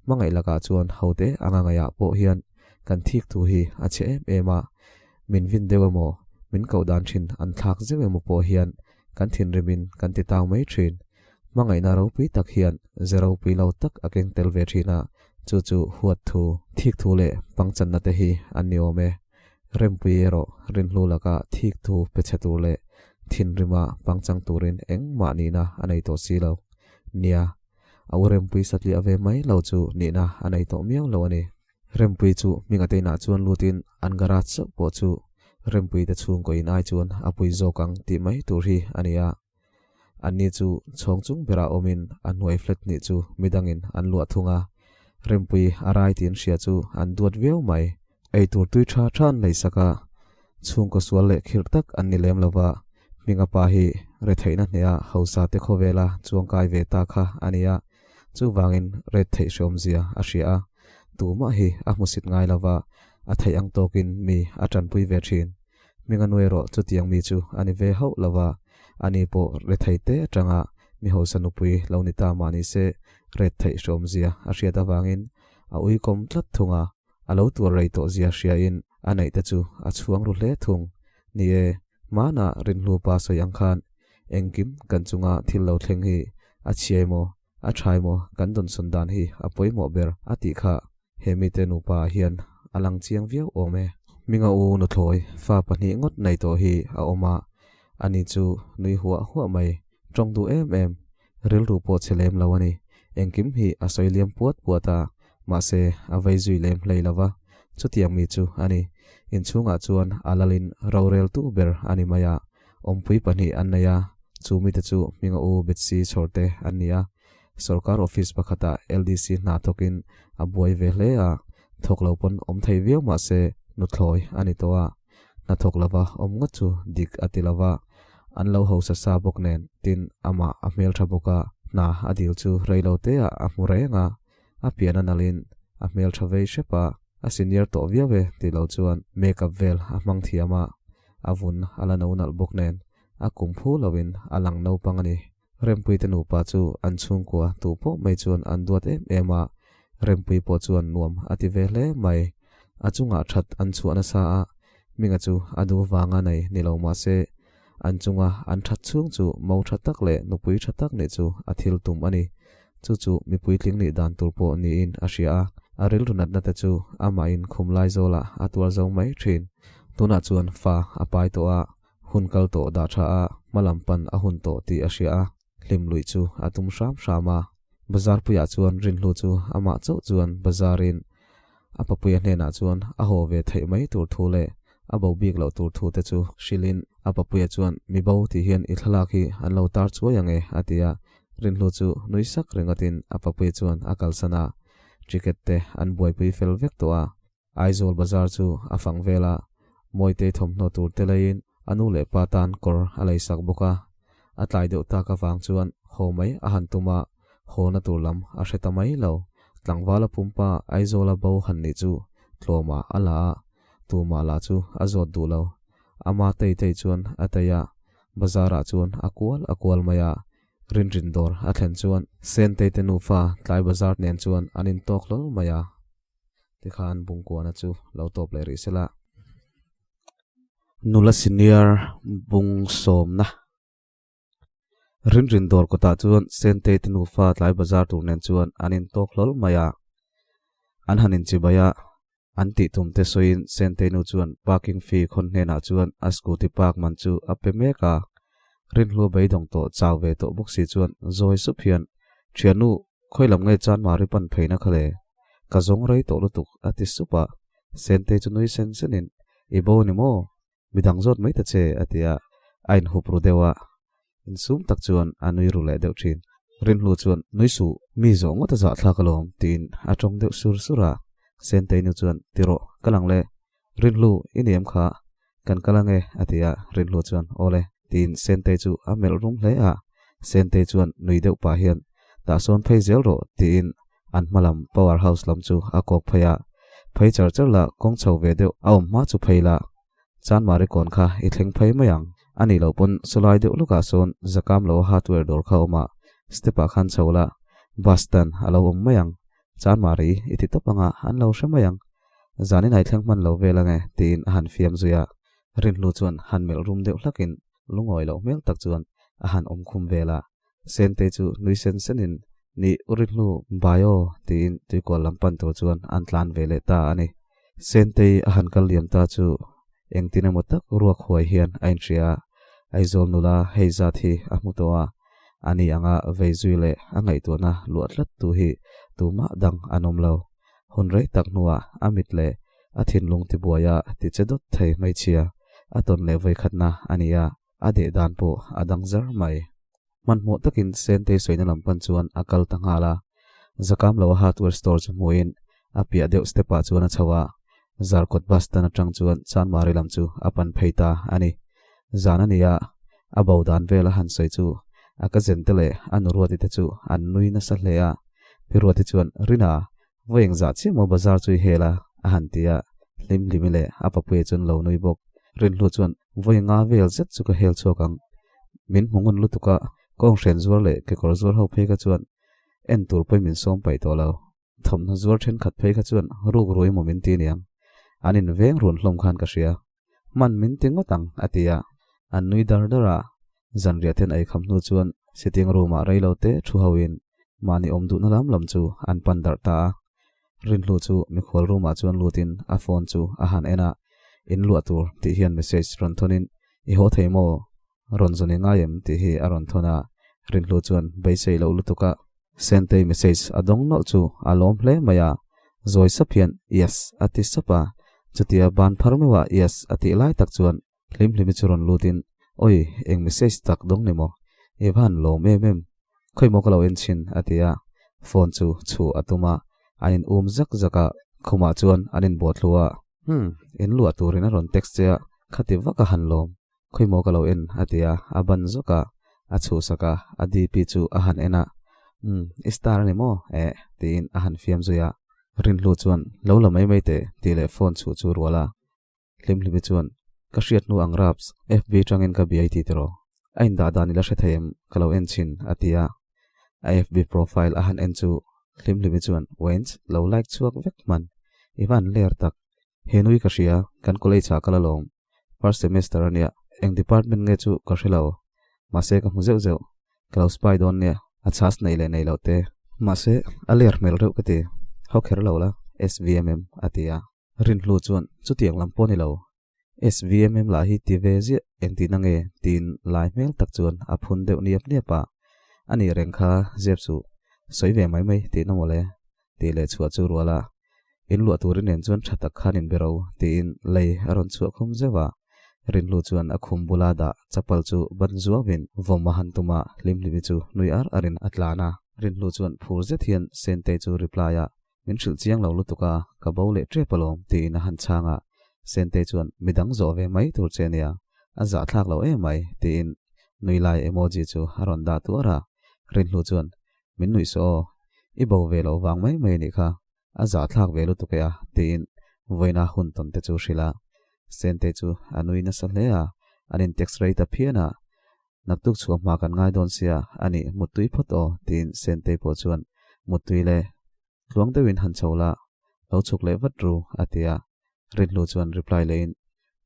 hmangaih lakah chuan hote anga ngaihah pawh hian kan thik thu hi a chhe em em a, min vin deuh emaw, min koh dan thin an thlak zeuh emaw pawh hian kan thinrimin kan ti tau mai thin. Hmangaihna ropui tak hian ze ropui lo tak a keng tel ve thin a, chu chu huat thu, thik thu leh pangchanna te hi an ni awm e. Rempui erawh rinhlu laka thik thu pe chhe tur leh thinrima pangchang turin engmah nihna a nei tawh si lo. Nia, a u Rempui satliah ve mai lo chu nihna a nei tawh miau lo a ni. Rempui chu hminga te inah chuan lutin an garage chauh pawh chu Rempui te chhungkaw in ai chuan a pui zawk ang tih mai tur hi a ni a. Anni chu chhawng chung berah awmin a hnuai flat hnih chu midangin an luah thung a. Rempui a rai tih an hria chu an duat viau mai. Eitur tui tha tha an lei sak a, chhungkaw sual leh khirh tak an ni lem lova, hminga pa hi retheihna hneha hausa te khawvela chuangkai ve ta kha a ni a, chuvangin ret theih hreawmzia a hria a, tumah hi a hmusit ngai lova, a theih ang tawkin mi a tanpui ve thin. Hminga nu erawh chutiang mi chu a ni ve hauh lova, ani pawh rethei te atanga mi hausa nupui lo ni ta mah ni se ret theih hreawmzia a hriat avangin a uikawm tlat thung a. A lo tuar rei tawh zia hriain a neih te chu a chhuang ru hle thung. Ni e, hmanah Rinhlu pa sawi ang khan engkim kan chunga thil lo thleng hi A chhia emaw, a tha emaw kan dawnsawn dan hi a pawimawh ber a tih kha he mite nupa ah hian a lang chiang viau awm e. Hminga u nuthlawi fa pahnih ngawt nei tawh hi a awm a, ani chu nui huah huah mai, tawng duh em em, rilru pawh chhe lem lo a ni. Engkim hi a sawi liam puat puat a, mahse a vei zui lem hlei lo va, chutiang mi chu a ni. Inchhungah chuan a lalin roreltu ber a ni mai a, Awmpui pahnih an nei a, chu mite chu Hminga u Betsy chhawrte an ni a. Sorkar office pakhatah LDC hna thawkin a buai ve hle a, thawk lo pawn awm thei viau mah se nuthlawi a ni tawh a. Hna thawk lova awm ngawt chu dik a ti lova, an lo hausa sa bawk nen tin amah a hmeltha bawk a, hna a dil chu rei lo teah a hmu reng a, a pian a nalhin a hmeltha vei hrep a, a senior tawh viau e tih lo chuan makeup vel a hmang thiam a, a vun a la no nalh bawk nen a kum phu loin a lang naupang a ni. Rempuite nupa chu an chhungkua tu pawh mai chuan an duat em em a, Rempui pawh chuan nuam a ti ve hle mai. A chungah that an chhuah nasa a, Hminga chu a duh vanga nei ni lo mah se an chunga an that chhung chu mo tha tak leh nupui tha tak nih chu a thil tum a ni. Chu chu mipui tling nih dan tur pawh niin a hria a, a rilru natna te chu amahin khum lai zawlah a tuar zo mai thin. Tunah chuan fa a pai tawh a, hun kal tawh dah tha a, hma lam pan a hun tawh tih a hria a, hlim luih chu a tum hram hram a. Bazar puiah chuan Rinhlu chu amah chauh chuan bazarin a papuia hnenah chuan a haw ve theih mai tur thu leh a bo bik loh tur thu te chu hrilhin a papuia chuan mi bo tih hian i thlalak hi an lo tar chuai ang e a ti a, Rinhlu chu nui sak ringawtin a papuia chuan a kalsan a, ticket te an buaipui fel vek tawh a. Aizawl bazar chu a fang vel a, Mawitei thawmhnaw tur te leiin a nu leh pa tan kawr a leisak bawk a, a tlai deuh tak avang chuan haw mai a han tum a, hawna tur lam a hre ta mai lo. Tlangvala pumpa Aizawla bo han nih chu tlawmah a la a, tumah lah chu a zawt duh lo. Ama tei tei chuan a tei a, bazarah chuan a kual a kual mai a, Rinrin dawr a thlen chuan Sentei te nufa tlai bazar nen chuan an intawk hlawl mai a. Tikhan Bungkuana chu lo tawp leh rih sela. Nula senior bung sawmna Rinrin dawr kawtah chuan Sentei te nufa tlai bazar tur nen chuan an intawk hlawl mai a. An han inchibai a, an tih tum te sawiin Sentei nu chuan parking fee khawn hnenah chuan a scooty park man chu a pe mek a. Rinhlua beidawng tawh chau ve tawh bawk si chuan zawi sup hian, Thiannu, Khawi lam nge chuan Mari pan pheina kha le? Ka zawng rei tawh lutuk a ti sup a, Sentei chu nui sen senin, I bo ni maw? Midang zawt mai ta che a ti a, a inhup ru deuh a, insum tak chuan a nui ru leh deuh thin. Rinhlu chuan, Nui suh, mi zawh ngawt a zahthlak alawm tiin a tawng deuh sur sur a, Sentei nu chuan, Ti rawh, ka lang le, Rinhlu i ni em kha? Kan kal ange a ti a, Rinhlu chuan aw le tiin Sentei chu a melh rum hle a, Sentei chuan nui deuh pah hian tah sawn phei zel rawh tiin an hma lam power house lam chu a kawk phei a, phei char char la kawng chho ve deuh a awm hma chu phei la, Chanmari kawn kha i thleng phei mai ang, a nih loh pawn sawlai deuh lukah sawn zakam lo hardware dawr kha awm a, step ah khan chho la bus stand a lo awm mai ang, Chanmari i ti tawp anga an lo hre mai ang. Zanin ai thleng hman lo vel ange tiin a han fiam zui a, Rinhlu chuan han melh rum deuh hlakin lungawi loh hmel tak chuan a han awm khum vel a, Sentei chu nui sen senin Ni u Rinhlu bai aw tiin tuikual lam pan tur chuan an tlan ve leh ta a ni. Sentei a han kal liam ta chu engtin emaw tak ruak huai hian a inhria a, Aizawl nula hei zat hi a hmu tawh a, ani anga vei zui leh a ngaihtuahna luah tlat tu hi tumah dang an awm lo. Hun rei tak hnuah a mit leh a thinlung tibuaia ti che dawt thei hmeichhia a tawn leh vawikhatna a ni a, a deh dan pawh a dang zar mai. Hmanhmawh takin Sentei sawina lam pan chuan a kal ta nghal a, Zakam lo a hardware store chu hmuhin a piah deuh step ah chuan a chho a, Zarkawt bus stand atang chuan Chanmari lam chu a pan phei ta a ni. Zan a ni a, a bo dan vel a han sawi chu a ka zen te leh a nu Ruati te chu an nui nasa hle a, Pi Ruati chuan Rina, vawi engzah chiah maw bazar chu i hel a? a han ti a, hlim hlimi leh a papuia chuan lo nui bawk. Rinhlu chuan vawi nga vel zet chu ka hel chhuak ang, min hmu ngun lutuk a, kawnghren zuar leh kekawr zuar ho phei kha chuan en tur pawhin min sawm paih tawh lo. Thawmhnaw zuar thenkhat phei kha chuan ruk rui maw min ti niang, an inveng run hlawm khan ka hria. Hman min ti ngawt ang, a ti a. An nui dar dar a, zanriah ten ei kham hnu chuan Sitting room ah reilo te thu ho in mahni awm duhna lam lam chu an pan darh ta a. Rinhlu chu mikhual room ah chuan lut in a phone chu a han en a, in luah tur tih hian message rawn thawn in i haw thei maw? Rawn zawn i ngai em? tih hi a rawn thawn a, Rinhlu chuan beisei loh lutuk a Sentei message a dawng nawlh chu a lawm hle mai a, zawi sap hian Yes a ti sap a, chutia ban phar meuh a Yes a tih lai tak chuan Hlimhlimi chu rawn lut in Oi, eng message tak dawng ni maw? I va han lawm em em? Khawi maw ka lo en chhin a ti a, phone chu chhuh a tum a, an in um zak zak a, khumah chuan an in bawh thlu a, Hmm, in luah turin a rawn text che a, khati vak a han lawm. Khawi maw ka lo en a ti a, a ban zawk a, a chhuhsak a, a DP chu a han en a, Umm, i star a ni maw? Eh, tiin a han fiam zui a. Rinhlu chuan, Lo la mai mai teh, tih leh phone chhuh chu rual a. Hlimhlimi chuan, Ka hriat hnu ang raps, FB tangin ka biai ti tiraw? A indah dan i la hre thei em? Ka lo en chhin, a ti a. A FB profile a han en chu Hlimhlimi chuan, Wens, lo like chhuak vek hman. I va han ler tak. He nui ka hria, kan college ah ka la lawm. First semester a nia, eng department nge chu ka hre lo. Mahse ka hmu zeuh zeuh, ka lo spy dawn nia, a chhas nei leh nei lo te. Mahse a ler hmel reuh ka ti, haw kher lo la, SVMM a ti a. Rinhlu chuan chutiang lam pawh ni lo, SVMM lah hi ti ve ziah engtihna nge tiin lai hmel tak chuan a phun deuh niap niap a, a nih reng kha zep suh, sawi ve mai mai tihna mawle tih leh chhuah chu rual a. In luah turin nen chuan tha tak khan in be ro tiin lei a rawn chhuah khum zeuh a. Rinhlu chuan a khum bula dah chapal chu ban zuauin vawm a han tum a, Hlimhlimi chu nui ar arin a tlan a. Rinhlu chuan phur zet hian Sentei chu reply a, Min hrilh chiang lo lutuk a, ka bo leh tep alawm tiin a han chhang a. Sentei chuan midang zawh ve mai tur che nia, a zahthlak lo em mai tiin nui lai emoji chu a rawn dah tuar a. Rinhlu chuan Min nuih saw aw, i bo ve loh vang mai mai a nih kha, a zahthlak ve lutuk e a, tiin vawiina hun tawn te chu hrilh a. Sente chu a nui nasa hle a, an in text rei ta phian a, Naktuk chhuah hma kan ngai dawn sia, a nih muttui phawt aw, tiin Sentei pawh chuan muttui le tluang deuhin han chho la, lo chhuk leh vat ru, a ti a. Rinhlu chuan reply lehin,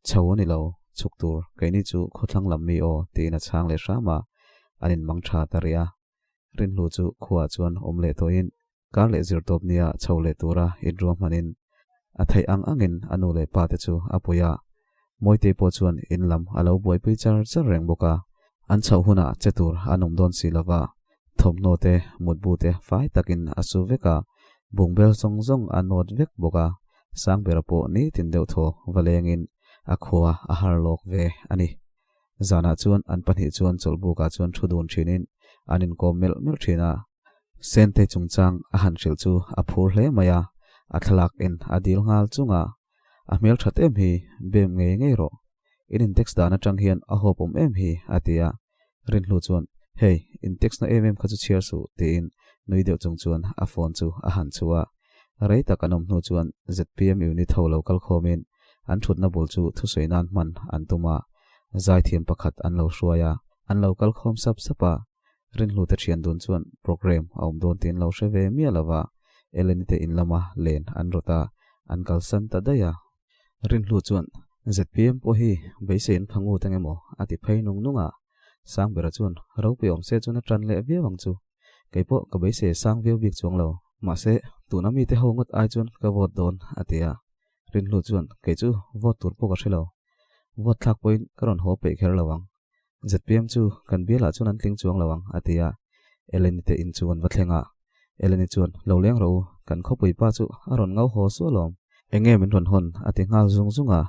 Chho a ni lo, chhuk tur, keini chu khawthlang lam mi aw, tiin a chhang leh hram a, an inmang tha ta rih a. Rinhlu chu khuaah chuan awm leh tawhin kar leh zirtawp nia chho leh tura inruahmanin a theih ang angin a nu leh pa te chu a pui a. Mawitei pawh chuan in lam a lo buaipui char char reng bawk a, an chhoh hunah che tur an awm dawn si lova, thawmhnaw te, mutbu te fai takin a su vek a, bungbel zawng zawng a nawt vek bawk a, Sangbera pawh nitin deuhthaw va lengin a khua a har lawk ve a ni. Zanah chuan an pahnih chuan chawlhbukah chuan thu dun thinin an inkawm melh melh thin a. Sente chungchang a han hrilh chu a phur hle mai a, a thlalak in a dil nghal chung a. A hmel that em hi, bem ngei ngei rawh. In in text dan atang hian a hawp awm em hi, a ti a. Rinhlu chuan, Hey, in text na em em kha chu chhiar suh, tiin nui deuh chung chuan a phone chu a han chhu a. Rei tak an awm hnu chuan zpm unit ho lo kal khawmin an thutna bul chu thusawi nan hman an tum a, zaithiam pakhat an lo hruai a, an lo kal khawm sap sap a, Rinhlute thian dun chuan program a awm dawn tiin lo hre ve miah lo va, Eleni te in lama len an rawt a, an kalsan ta daih a. Rinhlu chuan zpm pawh hi beisei an pha ngut ang emaw a ti phei nung nung a, Sangbera chuan ropui awm se chuan a tan leh viau ang chu. Kei pawh ka beisei sang viau bik chuang lo. Mahse, tuna mite ho ngawt ai chuan ka vote dawn, a ti a. Rinhlu chuan, Kei chu vote tur pawh ka hre lo. Vote thlak pawhin ka rawn haw peih kher lo ang. Zpm chu kan bialah chuan an tling chuang lo ang, a ti a. Eleni te in chu an va thleng a. Eleni chuan, Lo leng rawh u, kan khawpui pa chu a rawn ngau haw sual awm. Enge min rawn hawn? a ti nghal zung zung a.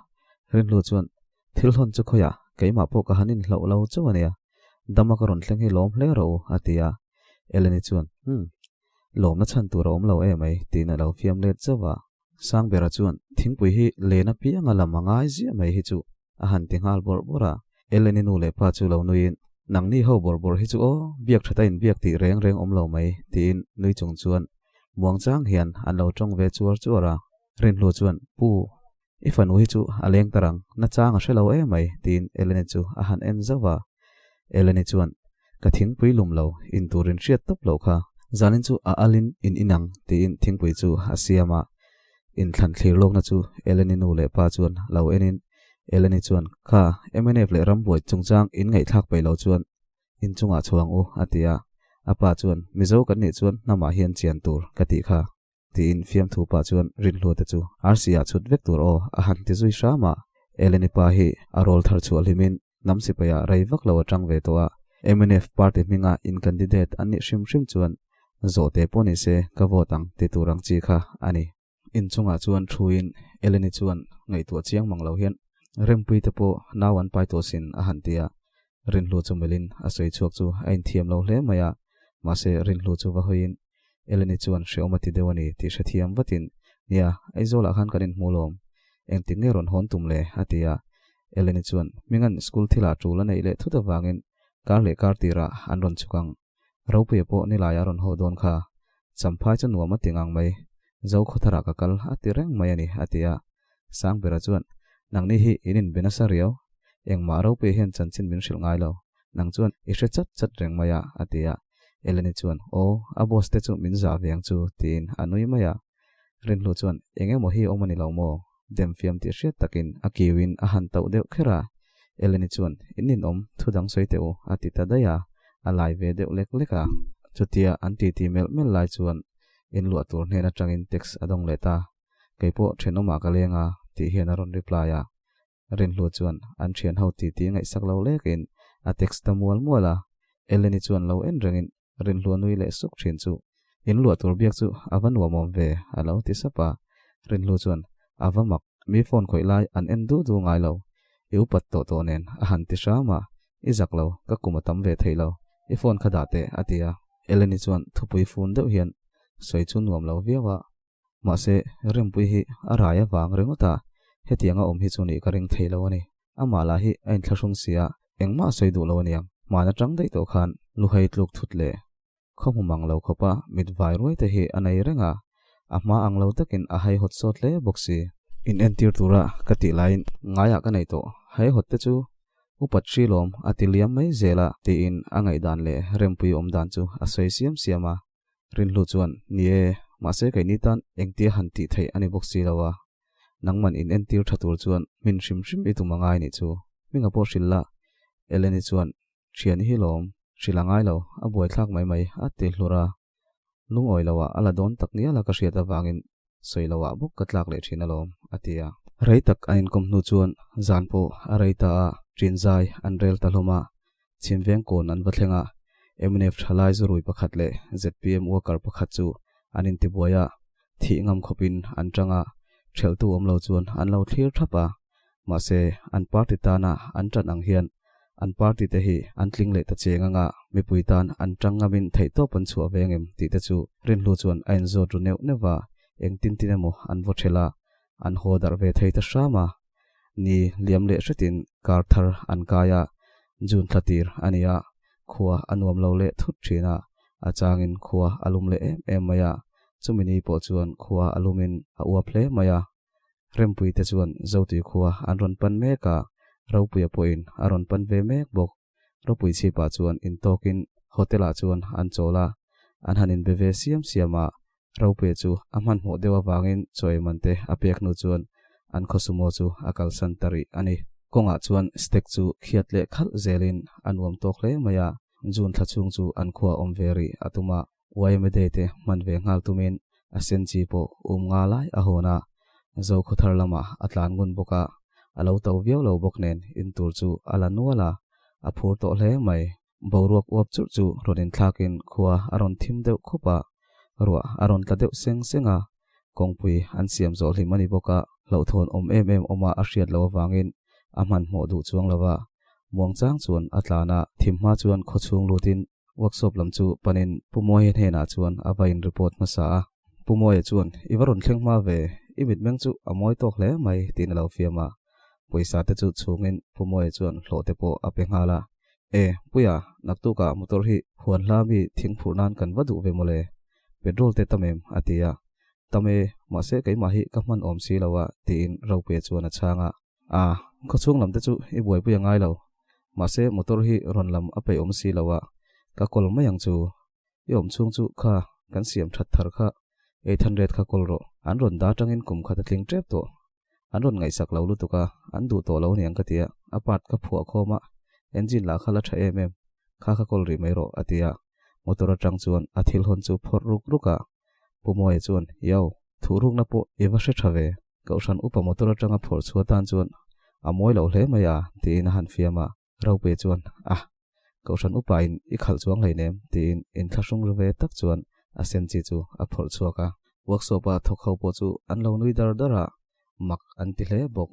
Rinhlu chuan, Thil hawn chu khawiah keimah pawh ka han inhloh lo chauh a nia, dama ka rawn thleng hi lawm hle rawh u, a ti a. Eleni chuan, Umm, lawmna chhan tur a awm lo em ai, tiin a lo fiam let zauh a. Sangbera chuan, Thingpui hi len apianga lam a ngai ziah mai hi chu, a han ti nghal bawrh bawrh a. Eleni nu leh pa chu lo nuiin, Nangni ho bawrh bawrh hi chu aw, biak thata inbiak tih reng reng awm lo mai, tiin nui chung chuan muangchang hian an lo tawng ve chuar chuar a. Rinhlu chuan, Pu, I fanu hi chu a leng ta rang, na chang a hre lo em mai, tiin Eleni chu a han en zauh a. Eleni chuan, Ka thingpui lum lo, in turin hriat tawp loh kha. Zanin chu a alin in inang, tiin thingpui chu a siam a. Inthlan thlir lawkna chu Eleni nu leh pa chuan lo enin, Eleni chuan, Kha, mnf leh rambuai chungchang in ngaihthlak peih lo chuan. Inchungah chho ang u, a ti a. A pa chuan, Mizo kan nih chuan hnamah hian chian tur ka tih kha, tiin fiamthu pah chuan Rinhlua te chu arsi-ah chhut vek tur aw a han ti zui hram a. Eleni pa hi a rawl thar chhuah hlimin hnam sipaiah rei vak lo a tang ve tawh a. Mnf party hminga in candidate an nih hrim hrim chuan zawhte pawh ni se ka vote ang ti tur ang chi kha a ni. Inchungah chuan thuin Eleni chuan ngaihtuah chiang mang lo hian Rempuii te pawh nau an pai tawh sin a han ti a. Rinhlu chu melhin a sawi chhuak chu a inthiam lo hle mai a, mahse Rinhlu chu va hawiin Eleni chuan hreawm a ti deuh a ni tih hrethiam vatin, Nia, Aizawlah khan kan inhmu lawm. Engtik nge rawn hawn tum le? a ti a. Eleni chuan Hminga'n school thilah tul a neih leh thut avangin kar leh kar tirah an rawn chhuk ang. Ropuia pawh nilai a rawn haw dawn kha. Champhai chu nuam a ti ngang mai. Zo khawtharah ka kal a ti reng mai a ni, a ti a. Sangbera chuan, Nangni hi in inbe nasa riau. Engmah Ropuia hian chanchin min hrilh ngai lo. Nang chuan i hre chat chat reng mai a, a ti a. Eleni chuan, Aw, a boss te chu min zah ve ang chu, tiin a nui mai a. Rinhlu chuan, Eng emaw hi awm a ni lo maw? Demfiam tih hriat takin a kiuin a han tauh deuh kher a. Eleni chuan, In ninawm, thu dang sawi teh u, a ti ta daih a, a lai ve deuh lek lek a. Chutia an titi melh melh lai chuan inluah tur hnen atangin text a dawng leh ta. Kei pawh thenawmah ka leng a, tih hian a rawn reply a. Rinhlu chuan an thian ho titi ngaihsak lo lekin a text ta mual mual a. Eleni chuan lo en rengin Rinhlua nui leh suk thin chu in luah tur biak chu a va nuam awm ve a lo ti sap a. Rinhlu chuan a va mak, mi phone khawih lai an en duh duh ngai lo, i upat tawh tawh nen a han ti hram a, i zak lo, ka kum a tam ve thei lo, i phone kha dah teh a ti a. Eleni chuan thupui fun deuh hian sawi chu nuam lo viau a, mahse Rempui hi a rai avang ringawt a, hetianga awm hi chu nih ka ring thei lo a ni. Amah lah hi a inthlahrung si a, engmah a sawi duh lo aniang. Hmaan atang daih tawh khan luhai tluk thut leh khaw hmu mang lo khawpa mit vai ruai te hi a nei reng a, a hma ang lo takin a haihawt sawt hle bawk si. In entir tura ka tih laiin ngaiah ka nei tawh, haihawt te chu upat hri lawm a ti liam mai zel a tiin a ngaihdan leh rempui awm dan chu a sawi siam siam a. Rinhlu chuan, Ni e, mahse keini tan engtia han tih theih a ni bawk si lo a, Nangman in entir tha tur chuan hmin hrim hrim i tum a ngai nih chu. Hminga pawh hrilh la. Eleni chuan, Thian hi lawm, hrilh a ngai lo, a buaithlak mai mai, a ti hlur a. Lungawi loah a la dawn tak ngial a ka hriat avangin sawi loah bawk ka tlak leh thin alawm, a ti a. Rei tak an inkawm hnu chuan zan pawh a rei ta a, ṭin zai an rel ta hlawm a. Chhimveng kawn an va thleng a, mnf thalai zurui pakhat leh zpm worker pakhat chu an intibuai a, thih ngam khawpin an tang a, ṭhelhtu awm lo chuan an lo thlir thap a. Mahse, an party tana an ṭan ang hian an party te hi an tling leh ta cheng anga mipui tan an ṭang ngamin theihtawp an chhuah ve angem tih te chu Rinhlu chuan a inzawt ru neuh neuh va, engtin tin emaw an vaw ṭhelh a, an haw darh ve thei ta hram a. Ni liam leh hretin kar thar an kai a, June thla tir a ni a, khua a nuam lo leh thut thin a, a changin khua a lum leh em em mai a, chumi ni pawh chuan khua a lumin a uap hle mai a. Rempui te chuan Zotui khua an rawn pan mek a, Ropuia pawhin a rawn pan ve mek bawk. Ropui chhipah chuan intawkin hotel-ah chuan an chawl a, an han inbe ve siam siam a, Ropuia chu a hmanhmawh deuh avangin chaw ei man te a pek hnu chuan an khaw sumo chu a kalsan ta rih a ni. Kawngah chuan stek chu khiat leh khalh zelin a nuam tawk hle mai a, June thla chhung chu an khua awm ve rih a tum a, YMA Day te hman ve nghal tumin a sen chi pawh um nga lai a hawn a, Zokhawthar lamah a tlan ngun bawk a, a lo to viau lo bawk nen in tur chu a la nual a, a phur tawh hle mai. Boruak uap churh chu rawn inthlakin khua a rawn thim deuh khup a, ruah a rawn tla deuh seng seng a, kawngpui an siam zawh hlim a ni bawk a, hlauhthawn awm em em awma a hriat loh avangin a hmanhmawh duh chuang lo va, muangchang chuan a tlan a, thim hma chuan khawchhung lutin Workshop lam chu panin Pu Mawia hnenah chuan a va in report hmasa a. Pu Mawia chuan, I va rawn thleng hma ve, i mitmeng chu a mawi tawk hle mai, tiin a lo fiam a. Pawisa te chu chhungin Pu Mawia chuan hlawh te pawh a pe nghal a. E, Puia, naktukah motor hi huan hla mi thing phurh nan kan va duh ve mawle, petrol te tam em? a ti a. Tam e, mahse keimah hi ka hman awm si lo a, tiin Ropuia chuan a chhang a. A, khawchhung lam te chu i buaipui a ngai lo. Mahse motor hi rawn lam a peih awm si lo a, ka kawl mai ang chu. I awm chhung chu kha kan siam that thar kha 800 kha kawl rawh. An rawn dah atangin kum khat a tling tep tawh. An rawn ngaihsak lo lutuk a, an duh tawh lo aniang ka ti a, a part ka phuah khawm a, engine lah kha la tha em em. Kha kha kawl rih mai rawh, a ti a. Motor atang chuan a thil hawn chu phawrh ruk ruk a. Pu Mawia chuan, Yo, thuh rukna pawh i va hre tha ve. Kohhran upa motor atanga phawrh chhuah tan chuan a mawi lo hle mai a, tiin a han fiam a. Rope chuan, Ah, Kohhran upa in i khalh chuang hleinem, tiin inthlahrung ru ve tak chuan a sen chi chu a phawrh chhuak a. Workshop a thawk ho pawh chu an lo nui dar dar a, mak an ti hle bawk.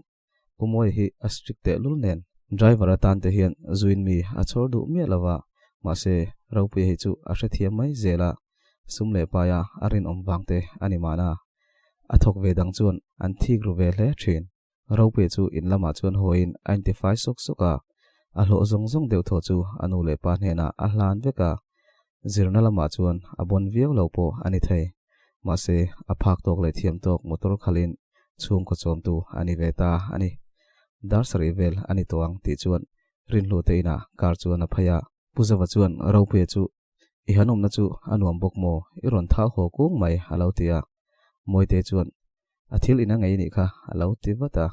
Pu Mawia hi a strict tehlul nen driver atan te hian zuin mi a chhawr duh miah lo va, mahse Ropuia hi chu a hrethiam mai zel a, sum leh paia a rinawm vang te a ni mahna. A thawk ve dang chuan an thik ru ve hle thin. Ropuia chu in lamah chuan hawiin a intifai sawk sawk a, a hlawh zawng zawng deuh thaw chu a nu leh pa hnenah a hlan vek a, zirna lamah chuan a bawn viau lo pawh a ni thei. Mahse, a phak tawk leh thiam tawk motor khalhin chhungkaw chawmtu a ni ve ta a ni. Dar sarih vel a ni tawh ang tih chuan Rinhlu te inah car chuan a phei a. Pu Zava chuan Ropuia chu, I han awmna chu a nuam bawk maw? I rawn thau haw kung mai a lo ti a. Mawite chuan, A thil ina ngei nih kha a lo ti vat a.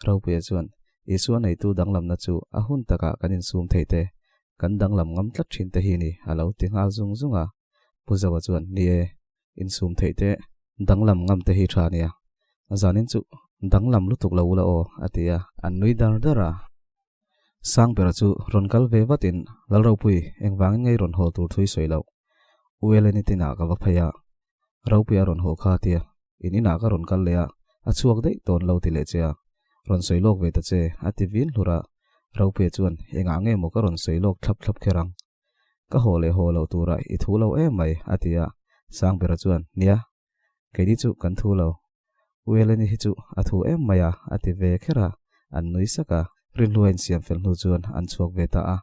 Ropuia chuan, Isua neitu danglamna chu a hun takah kan insum thei te, kan danglam ngam tlat thin te hi ni a lo ti nghal zung zung a. Pu Zaua chuan, Ni e, insum theih te, danglam ngam te hi tha nia. Zanin chu danglam lutuk lo ula aw, a ti a. An nui dar dar a. Sangbera chu rawn kal ve vatin, Lalropui, engvangin ngei rawn haw tur thui sawi loh. U Eleni tinah ka va phei a. Ropui a rawn haw kha tia, in inah ka rawn kal leh a, a chhuak daih tawn lo ti leh che a. Rawn sawi lawk ve ta che, a ti vin hlur a. Ropuia chuan, Engah nge maw ka rawn sawi lawk thlap thlap kher ang? Ka haw leh haw loh turah i thu lo em mai, a ti a. Sangbera chuan, Nia, keini chu kan thu lo. U Eleni hi chu a thu em mai a, a ti ve kher a. An nui sak a. Rinhlua insiam fel hnu chuan an chhuak ve ta a.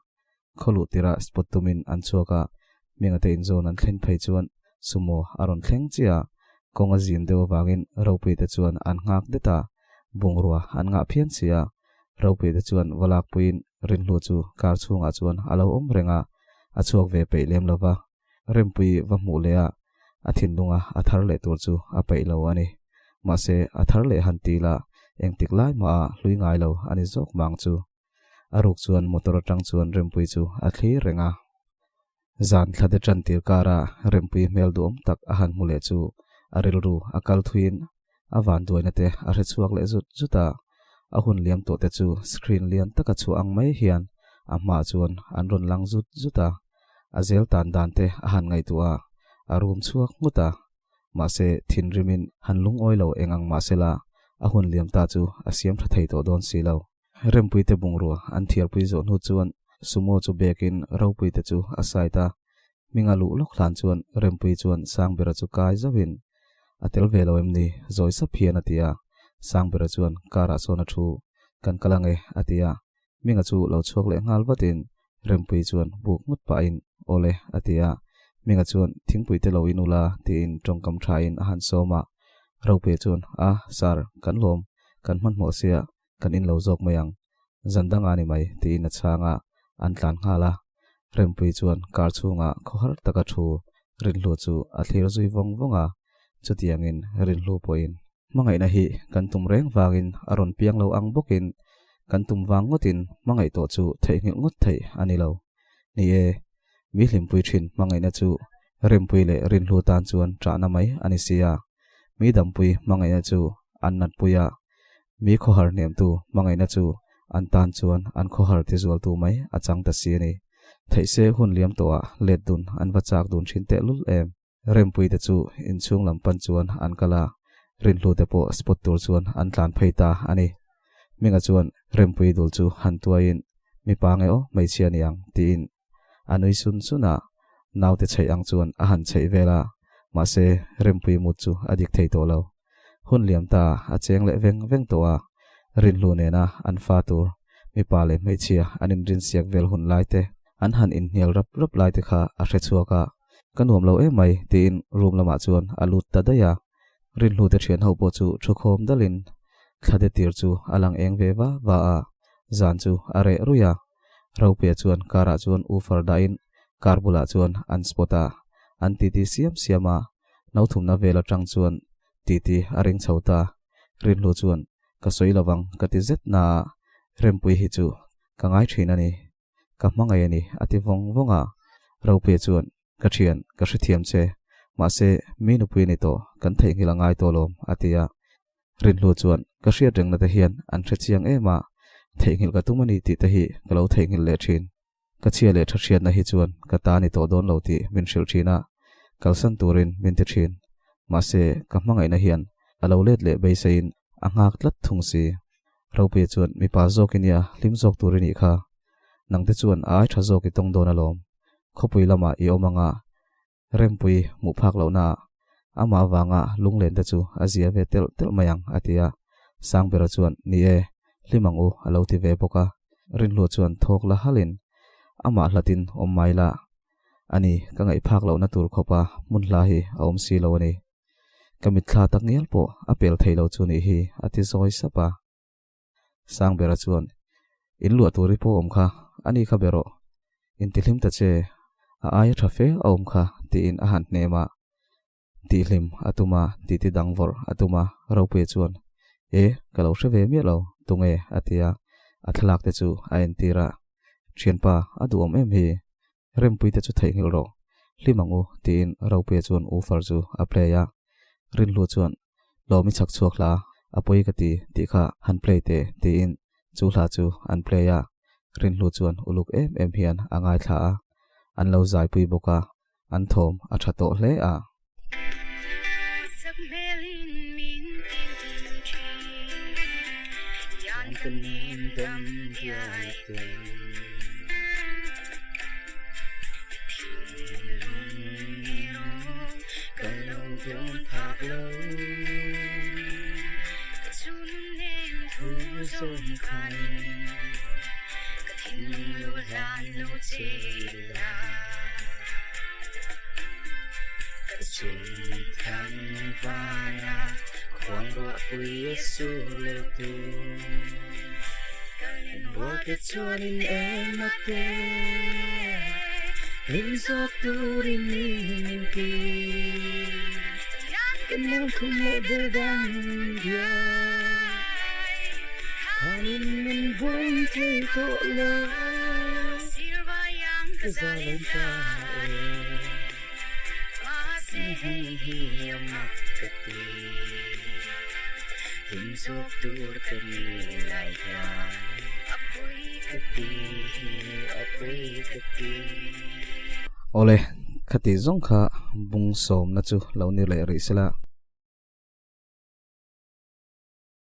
Khaw luh tirah spot tumin an chhuak a, Hminga te inzawn an thlen phei chuan sumo a rawn thleng chiah a, kawng a zim deuh avangin Ropuii te chuan an nghak det a, bungrua an ngah phian si a. Ropuii te chuan va lakpuiin Rinhlu chu car chhungah chuan a lo awm reng a, a chhuak ve peih lem lo va. Rempuii va hmuh leh a, a thinlunga a thar leh tur chu a peih lo a ni. Mahse, a thar leh han ti la, engtik lai mah a hlui ngai lo a ni zawk mang chu. A ruk chuan motor atang chuan Rempuii chu a thlir reng a. Zan thla te tan tir kara Rempuii hmel duhawm tak a han hmu leh chu a rilru a kal thuiin a van duaina te a hre chhuak leh zut zut a. A hun liam tawh te chu screen lian taka chhuah ang mai hian a hmaah chuan an rawn lang zut zut a. A zel tan dan te a han ngaihtuah a, a rum chhuak nghut a. Mahse, thinrimin han lungawi lo eng ang mahsela a hun liam ta chu a siam tha thei tawh dawn si lo. Rempuite bungrua an thiarpui zawh hnu chuan Sumo chu bekin Ropuite chu a side a, hminga luh lawk hlan chuan Rempui chuan Sangbera chu kai zauhin, A tel ve lo em ni? Zawi sap hian a ti a. Sangbera chuan car ah sawn a thu, Kan kal ange a ti a. Hminga chu lo chhuak leh nghal vatin Rempui chuan buk nghut pahin, Awle a ti a. Hminga chuan Thingpuite lo in ula tiin tawngkam thain a han sawm a. Ropuia chuan, A, sir, kan lawm, kan hmanhmawh sia, kan in lo zawk mai ang, zan dang a ni mai tiin a chhang a, an tlan nghal a. Rempuii chuan car chhungah khawhar taka thu Rinhlu chu a thlir zui vawng vawng a, chutiangin Rinhlu pawhin hmangaihna hi kan tum reng vangin a rawn piang lo ang bawkin kan tum vang ngawtin hmangaih tawh chu theihnghilh ngawt theih a ni lo. Ni e, mi hlimpui thin hmangaihna chu Rempuii leh Rinhlu tan chuan ṭahna mai a ni si a, mi dampui hmangaihna chu an natpui a, Mi khawhar hnemtu hmangaihna chu an tan chuan an khawhar tizualtu mai a chang ta si a ni. Theih se hun liam tawhah let dun an va chak dun thin tehlul em. Rempuite chu inchhung lam pan chuan an kal a, Rinhlute pawh spot tur chuan an tlan phei ta a ni. Hminga chuan Rempui dul chu han tuaiin, Mipa nge aw hmeichhia ni ang tiin a nui sun sun a, naute chheih ang chuan a han chheih vel a, mahse Rempui mut chu a dik thei tawh lo. Hun liam ta a cheng leh veng veng tawh a, Rinhlu nena an fa tur mipa leh hmeichhia an inrinsiak vel hun lai te, an han inhnial rap rap lai te kha a hre chhuak a, Ka nuam lo em mai tiin room lamah chuan a lut ta daih a. Rinhlu te thian ho pawh chu thukhawm dalin thla de tir chu a lang eng ve va va a, zan chu a reh ruih a. Ropuia chuan car ah chuan woofer dahin car bulah chuan an spot a, an titi siam siam a, No thumna vel atang chuan titi a ring chho ta. Rinhlu chuan, Ka sawi lovang ka ti zet na a, Rempuii hi chu ka ngai thin a ni. Ka hmangaih a ni, a ti vawng vawng a. Ropuia chuan, Ka thian, ka hrethiam che. Mahse, mi nupui a ni tawh, kan theihnghilh a ngai tawh lawm, a ti a. Rinhlu chuan, Ka hriat rengna te hian an hrechiang em a, theihnghilh ka tum a ni tih te hi ka lo theihnghilh leh thin. Ka chhia leh tha hriatna hi chuan ka ta ni tawh dawn lo tih min hrilh thin a, kalsan turin min ti thin. Mahse, ka hmangaihna hian a lo let leh beiseiin a nghak tlat thung si. Ropuia chuan, Mipa zawk i nia, hlim zawk tur i nih kha. Nangte chuan a ai tha zawk i tawng dawn alawm. Khawpui lamah i awm anga Rempui hmuh phak lohnaah amah avanga lunglen te chu a zia ve telh telh mai ang, a ti a. Sangbera chuan, Ni e, hlim ang u, a lo ti ve bawk a. Rinhlua chuan thawk la halin, Amah hlatin awm mai la. Ani, ka ngaih phak lohna tur khawpa hmun hla hi a awm si lo a ni. Ka mitthla tak ngial pawh a pel thei lo chu nih hi, a ti zawi sap a. Sangbera chuan, In luah tur i pawh awm kha, a ni kha be rawh. Intihlim ta che, a aia tha fe a awm kha, tiin a han hnem a. Tihhlim a tum a, titi dang vawrh a tum a, Ropuia chuan, E, ka lo hre ve miah lo, tunge? a ti a, a thlalak te chu a entir a. Thianpa, a duhawm em hi? Rempui te chu theihnghilh rawh, hlim ang u, tiin Ropuia chuan woofer chu a play a. Rinhlu chuan, Lawm i chhak chhuak hla, a pawi ka ti, tih kha han play teh, tiin chu hla chu an play a. Rinhlu chuan uluk em em hian a ngaithla a, an lo zaipui bawk a, an thawm a tha tawh hle a. Awle, khati zawng kha bung sawmna chu lo ni leh rih sela.